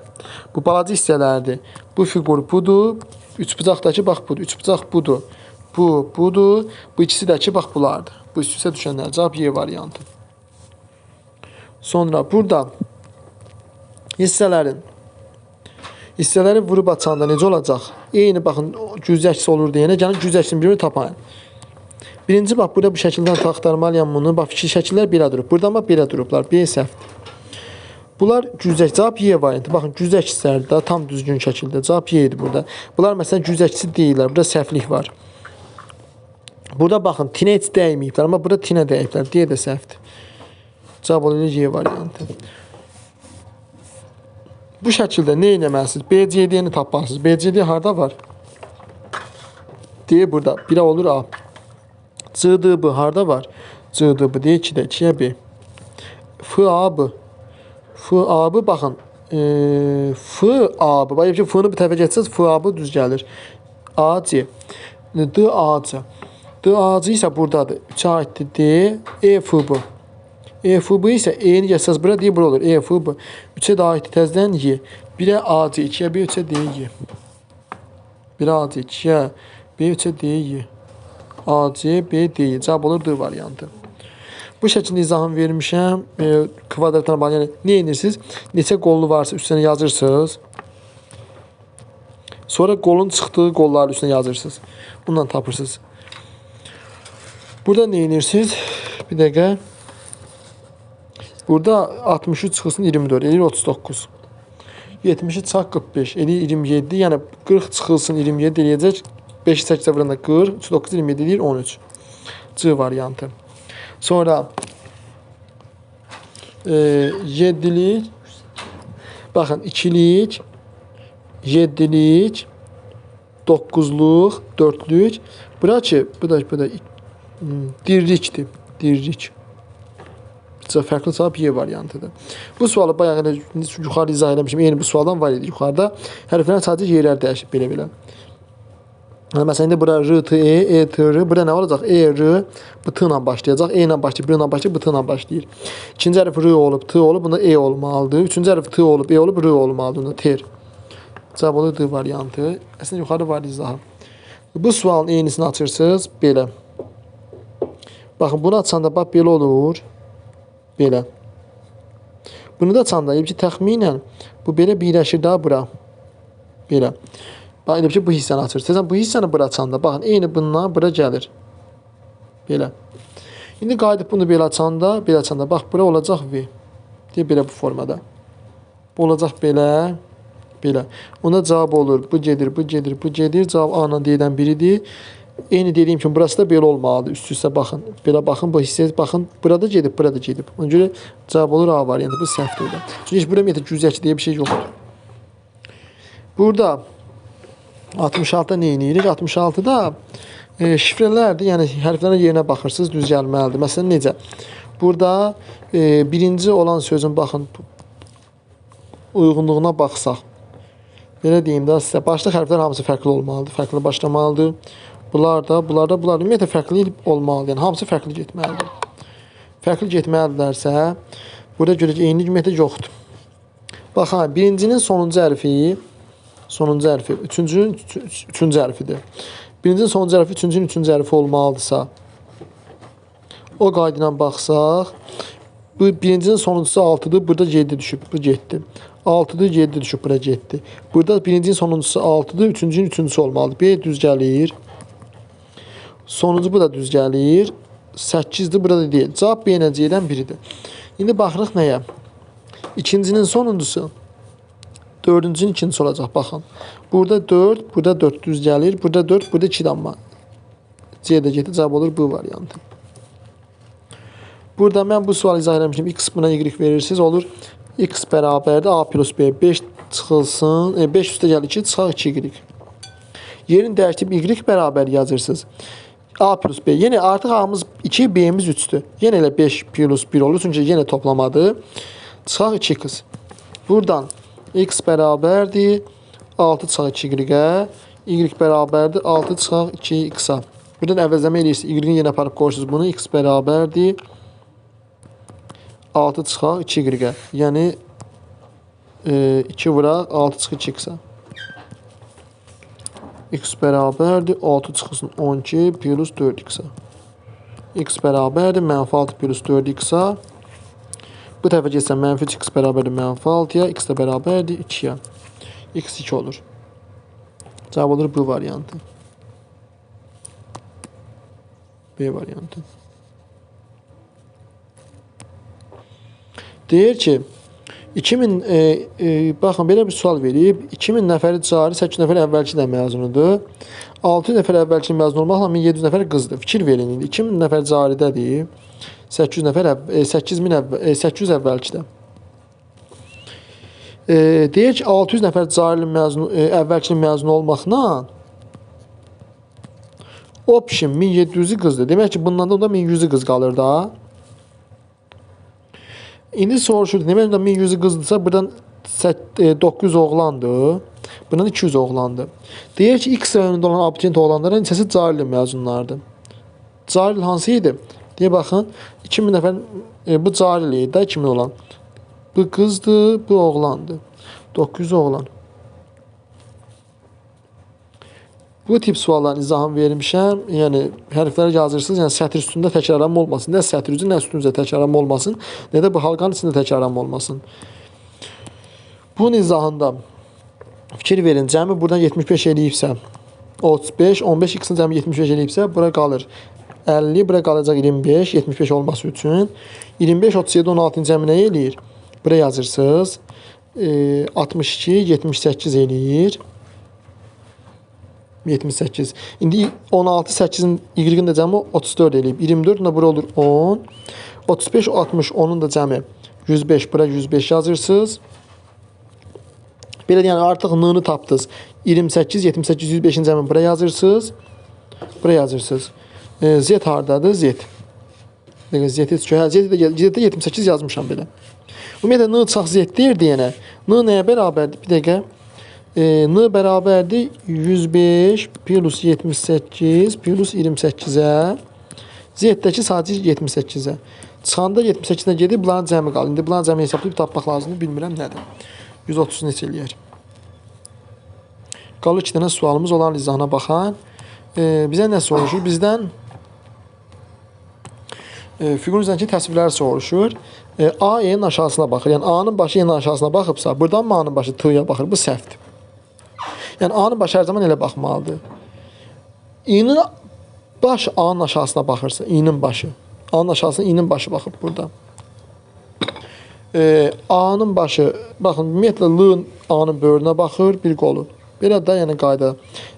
[SPEAKER 1] Bu balaca hissələrdir. Bu fiqur budur. Üçbucaqdakı bax budur. Üçbucaq budur. Bu budur. Bu ikisi də ki, bax bunlardır. Bu üst-üstə düşənlər. Cavab Y variantı. Sonra burada hissələrin Hissələri vurub açanda necə olacaq? Eyni baxın, güclü əksi olur deyənə, gəlin güclü əksini birini tapayın. Birinci bax, burada bu şəkildən axtarmalıyam bunu. Bax, şəkillər belə durub. Buradan bax, belə durublar. B səhvdir. Bunlar güclü əksi. Cavab Y variantı. Baxın, güclü əkslər də tam düzgün şəkildə. Cavab Y idi burada. Bunlar məsələn güclü əksi deyirlər. Burada səhvlik var. Burada baxın, tinə heç dəyməyiblər, amma burada tinə dəyiblər. D də səhvdir. Cavab olur Y variantı. Bu şəkildə nə etməlisiniz? B, C, D-ni tapmalısınız. B, C, D harda var? D burada. 1-ə olur A. C, D, B harda var? C, D, B. D 2-də. 2-yə B. F, A, B. F, A, B baxın. F, A, B. Bax, ki, F-ni bir tərəfə getsəniz, F, A, B düz gəlir. A, C. D, A, C. D, A, C isə buradadır. 3-ə aiddir D, E, F, B. E, F, B isə E-ni getsəniz bura, D bura olur. E, F, B. 3-ə də aiddir təzədən Y. 1-ə A, C, 2-yə B, 3-ə D, Y. 1-ə A, C, 2-yə B, 3-ə D, Y. A, C, B, D, Y. Cavab olur D variantı. Bu şəkildə izahımı vermişəm. Kvadratına bağlı. Yəni, nə edirsiniz? Neçə qollu varsa üstünə yazırsınız. Sonra qolun çıxdığı qolların üstünə yazırsınız. Bundan tapırsınız. Burada nə edirsiniz? Bir dəqiqə. Burada 63 çıxılsın 24, eləyir 39. 70-i çıxaq 45, eləyir 27. Yəni 40 çıxılsın 27 eləyəcək. 5-i 8-ə vuranda 40, 39, 27 eləyir 13. C variantı. Sonra 7-lik, baxın 2-lik, 7-lik, 9-luq, 4-lük. Bura ki, bu da dirlikdir, dirlik. Fərqli cavab Y variantıdır. Bu sualı bayaq elə yuxarı izah eləmişim. Eyni bu sualdan var idi yuxarıda. Hərflərin sadəcə yerlər dəyişib belə-belə. Yəni, məsələn, indi bura R, T, E, E, T, R. Bura nə olacaq? E, R, bu T ilə başlayacaq. E ilə başlayır, B ilə başlayır, bu T ilə başlayır. İkinci hərf R olub, T olub, bunda E olmalıdır. Üçüncü hərf T olub, E olub, R olmalıdır. Bunda T. Cavab olur D variantı. Əslində, yuxarı var izahı. Bu sualın eynisini açırsınız. Belə. Baxın, bunu açanda bax, belə olur. Belə. Bunu da açanda, elə ki, təxminən bu belə birləşir daha bura. Belə. Bax, elə ki, bu hissəni açır. Təzən bu hissəni bura açanda, baxın, eyni bundan bura gəlir. Belə. İndi qayıdıb bunu belə açanda, bax, bura olacaq V. Deyir, belə bu formada. Bu olacaq belə, belə. Onda cavab olur. Bu gedir, bu gedir, bu gedir. Cavab A ilə D-dən biridir. Eyni dediyim kimi, burası da belə olmalıdır. Üst-üstə baxın. Belə baxın, bu hissəyə baxın. Burada gedib, burada gedib. Ona görə cavab olur A variantı. Bu səhvdir orada. Çünki heç burada ümumiyyətlə güclü əksi deyə bir şey yoxdur. Burada 66-da nə edirik? 66-da şifrələrdir. Yəni, hərflərin yerinə baxırsınız, düz gəlməlidir. Məsələn, necə? Burada birinci olan sözün, baxın, uyğunluğuna baxsaq. Belə deyim də sizə, başlıq hərflər hamısı fərqli olmalıdır, fərqli başlamalıdır. Bunlar da, bunlar da, bunlar da ümumiyyətlə fərqli olmalıdır. Yəni, hamısı fərqli getməlidir. Fərqli getməlidirlərsə, burada görək ki, eynilik ümumiyyətlə yoxdur. Baxın, birincinin sonuncu hərfi, üçüncünün üçüncü hərfidir. Birincinin sonuncu hərfi, üçüncünün üçüncü hərfi olmalıdırsa, o qayda ilə baxsaq, bu birincinin sonuncusu 6-dır, burada 7 düşüb, bu getdi. 6-dır, 7 düşüb, bura getdi. Burada birincinin sonuncusu 6-dır, üçüncünün üçüncüsü olmalıdır. B düz gəlir. Sonuncu bu da düz gəlir. 8-dir, burada deyil. Cavab B ilə C-dən biridir. İndi baxırıq nəyə? İkincinin sonuncusu dördüncünün ikincisi olacaq. Baxın. Burada 4, burada 4 düz gəlir. Burada 4, burada 2 damma. C də getdi. Cavab olur bu variantı. Burada mən bu sualı izah eləmişdim. X buna Y verirsiniz. Olur X bərabərdir A plus B. 5 çıxılsın. 5 üstə gəlir 2, çıxaq 2Y. Yerini dəyişdirib Y bərabər yazırsınız. A plus B. Yenə artıq A'mız 2, B'miz 3-dür. Yenə elə 5 plus 1 olur. Çünki yenə toplamadır. Çıxaq 2x. Buradan X bərabərdir 6 çıxaq 2Y-ə. Y bərabərdir 6 çıxaq 2x-a. Buradan əvəzləmə eləyirsiniz. Y-ni yenə aparıb qoyursunuz bunu. X bərabərdir 6 çıxaq 2y-ə. Yəni 2 vuraq 6 çıxaq 2x-a. X bərabərdir 6 çıxılsın 12 plus 4x-a. X bərabərdir mənfi 6 plus 4x-a. Bu tərəfə keçsəm mənfi 3x bərabərdir mənfi 6-ya. X də bərabərdir 2-yə. X2 olur. Cavab olur B variantı. B variantı. Deyir ki, 2000, baxın, belə bir sual verib. 2000 nəfəri cari, 800 nəfər əvvəlki də məzunudur. 600 nəfər əvvəlki məzun olmaqla 1700 nəfər qızdır. Fikir verin, indi 2000 nəfər caridədir, 800 nəfər, 800 əvvəlkidə. Deyir ki, 600 nəfər cari məzun, əvvəlki məzun olmaqla option 1700-ü qızdır. Demək ki, bundan da 1100-ü qız qalır da. İndi soruşur, demək ki, 1100-ü qızdırsa, buradan 900 oğlandır, bundan 200 oğlandır. Deyir ki, X rayonunda olan abituriyent oğlanların hissəsi cari məzunlardır. Cari hansı idi? Deyə baxın, 2000 nəfər, bu cari idi də, 2000 olan. Bu qızdır, bu oğlandır. 900 oğlan. Bu tip sualların izahını vermişəm. Yəni, hərfləri yazırsınız, yəni sətr üstündə təkrarlanma olmasın. Nə sətr üzü, nə üstünüzə təkrarlanma olmasın, nə də bu halqanın içində təkrarlanma olmasın. Bunun izahında fikir verin, cəmi buradan 75 eləyibsə, 35, 15 x-in cəmi 75 eləyibsə, bura qalır 50, bura qalacaq 25, 75 olması üçün. 25, 37, 16-nın cəmi nə eləyir? Bura yazırsınız. 62, 78 eləyir. 78. İndi 16, 8-in y-in də cəmi 34 eləyib. 24 də bura olur 10. 35, 60, 10-un da cəmi 105. Bura 105 yazırsınız. Belə yəni artıq n-ni tapdınız. 28, 78, 105-in cəmi bura yazırsınız. Bura yazırsınız. Z hardadır? Z. Z-də 78 yazmışam belə. Ümumiyyətlə, n çıx Z deyir deyənə. N nəyə bərabərdir? Bir dəqiqə. N bərabərdir 105 plus 78 plus 28-ə. Z-dəki sadəcə 78-ə. Çıxanda 78-ə gedib, bunların cəmi qalır. İndi bunların cəmi hesablayıb tapmaq lazımdır. Bilmirəm nədir. 130 neçə eləyər? Qalır 2 dənə sualımız, onların izahına baxan. Bizə nə soruşur? Bizdən fiqurun üzərindəki təsvirləri soruşur. A, E-nin aşağısına baxır. Yəni, A-nın başı E-nin aşağısına baxıbsa, buradan mı A-nın başı T-ya baxır? Bu səhvdir. Yəni, A-nın başı hər zaman elə baxmalıdır. İ-nin başı A-nın aşağısına baxırsa, İ-nin başı. A-nın aşağısına İ-nin başı baxıb burada. A-nın başı, baxın, ümumiyyətlə, L-ın A-nın böyrünə baxır, bir qolu. Belə də, yəni qayda.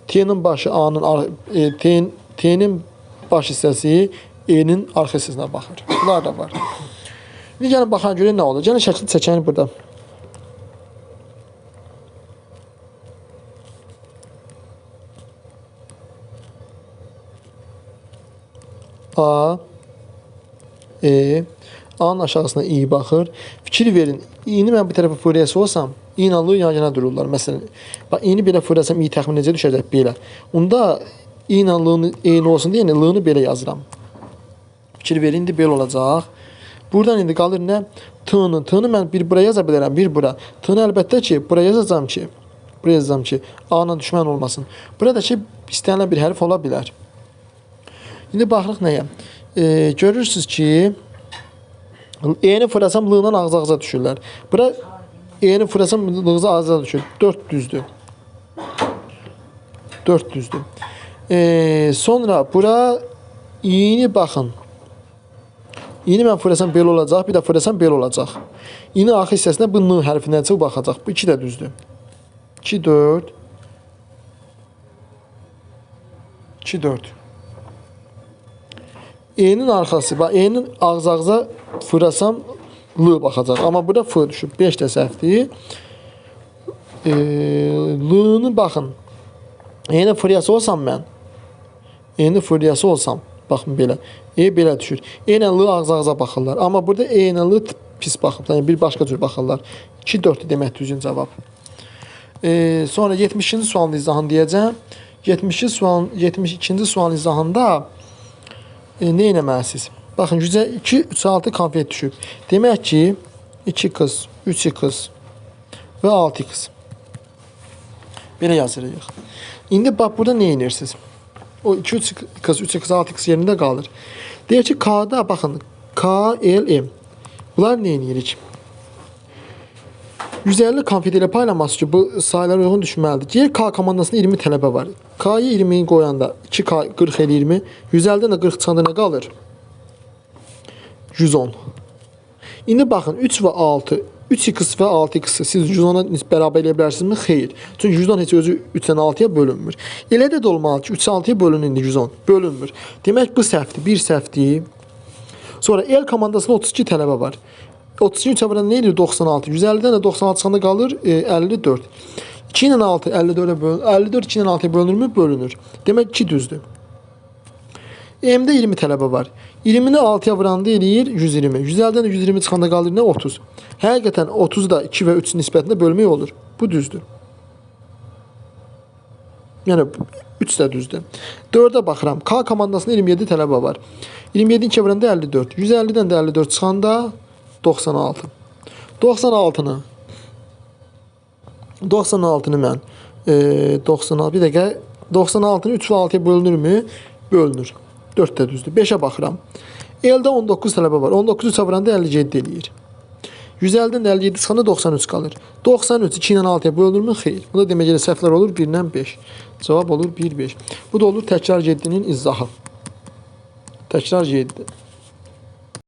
[SPEAKER 1] T-nin başı A-nın, T-nin baş hissəsi E-nin arxa hissəsinə baxır. Bunlar da var. İndi gəlin baxan görək nə olur. Gəlin şəkil çəkən burada. A, E, A-nın aşağısına İ baxır. Fikir verin, İ-ni mən bu tərəfə fırlayası olsam, İ ilə L yan yana dururlar. Məsələn, bax, İ-ni belə fırlasam, İ təxmin necə düşəcək? Belə. Onda İ ilə L-ni eyni olsun deyə, L-ni belə yazıram. Fikir verin, indi belə olacaq. Buradan indi qalır nə? T-ni. T-ni mən bir bura yaza bilərəm, bir bura. T-ni əlbəttə ki, bura yazacağam ki, A-la düşmən olmasın. Burada ki, istənilən bir hərf ola bilər. İndi baxırıq nəyə? Görürsünüz ki, E-ni fırlasam L-la ağız-ağıza düşürlər. Bura E-ni fırlasam L-la ağız-ağıza düşür. 4 düzdür. 4 düzdür. Sonra bura İ-ni baxın. İ-ni mən fırlasam belə olacaq, bir də fırlasam belə olacaq. İ-nin arxa hissəsinə bu N hərfindən çıxıb baxacaq. Bu 2 də düzdür. 2, 4. 2, 4. E-nin arxası, bax, E-nin ağız-ağıza fırlasam L baxacaq. Amma burada F düşüb. 5 də səhvdir. L-ni baxın. E-nin fırlayası olsam mən, E-nin fırlayası olsam, baxın belə. E belə düşür. E ilə L ağız-ağıza baxırlar. Amma burada E ilə L pis baxıblar. Yəni bir başqa cür baxırlar. 2, 4-dür demək düzgün cavab. Sonra 72-ci sualın izahını deyəcəm. 72-ci sualın izahında nə eləməlisiniz? Baxın, gücə 2, 3, 6 konfet düşüb. Demək ki, 2x, 3x və 6x. Belə yazırıq. İndi bax, burada nə edirsiniz? O 2, 3x, 3x, 6x yerində qalır. Deyək ki, K-da, baxın, K, L, M. Bunlar nə edirik? 150 konfet ilə paylanması ki, bu saylara uyğun düşməlidir. Deyir K komandasında 20 tələbə var. K-yı 20-ni qoyanda 2K 40 eləyirmi? 150-dən də 40 çıxanda nə qalır? 110. İndi baxın 3 və 6, 3x və 6x-i siz 110-a bərabər eləyə bilərsinizmi? Xeyr. Çünki 110 heç özü 3-dən 6-ya bölünmür. Elə də olmalı ki, 3 6-ya bölünür indi 110. Bölünmür. Demək bu səhvdir. Bir səhvdir. Sonra L komandasında 32 tələbə var. 32 3-ə vuranda nə edir? 96. 150-dən də 96 çıxanda qalır 54. 2 ilə 6 54-ə bölünür. 54 2 ilə 6-ya bölünürmü? Bölünür. Demək 2 düzdür. M-də 20 tələbə var. 20-ni 6-ya vuranda eləyir 120. 150-dən də 120 çıxanda qalır nə? 30. Həqiqətən 30 da 2 və 3 nisbətində bölmək olur. Bu düzdür. Yəni 3 də düzdür. 4-ə baxıram. K komandasında 27 tələbə var. 27-ni 2-yə vuranda 54. 150-dən də 54 çıxanda 96. 96-nı 96-nı mən 96 bir dəqiqə 96-nı 3 və 6-ya bölünürmü? Bölünür. 4 də düzdür. 5-ə baxıram. L-də 19 tələbə var. 19-u 3-ə vuranda 57 eləyir. 150-dən də 57 çıxanda 93 qalır. 93 2 ilə 6-ya bölünürmü? Xeyr. Bu da demək elə səhvlər olur 1 ilə 5. Cavab olur 1, 5. Bu da olur təkrar 7-nin izahı. Təkrar 7.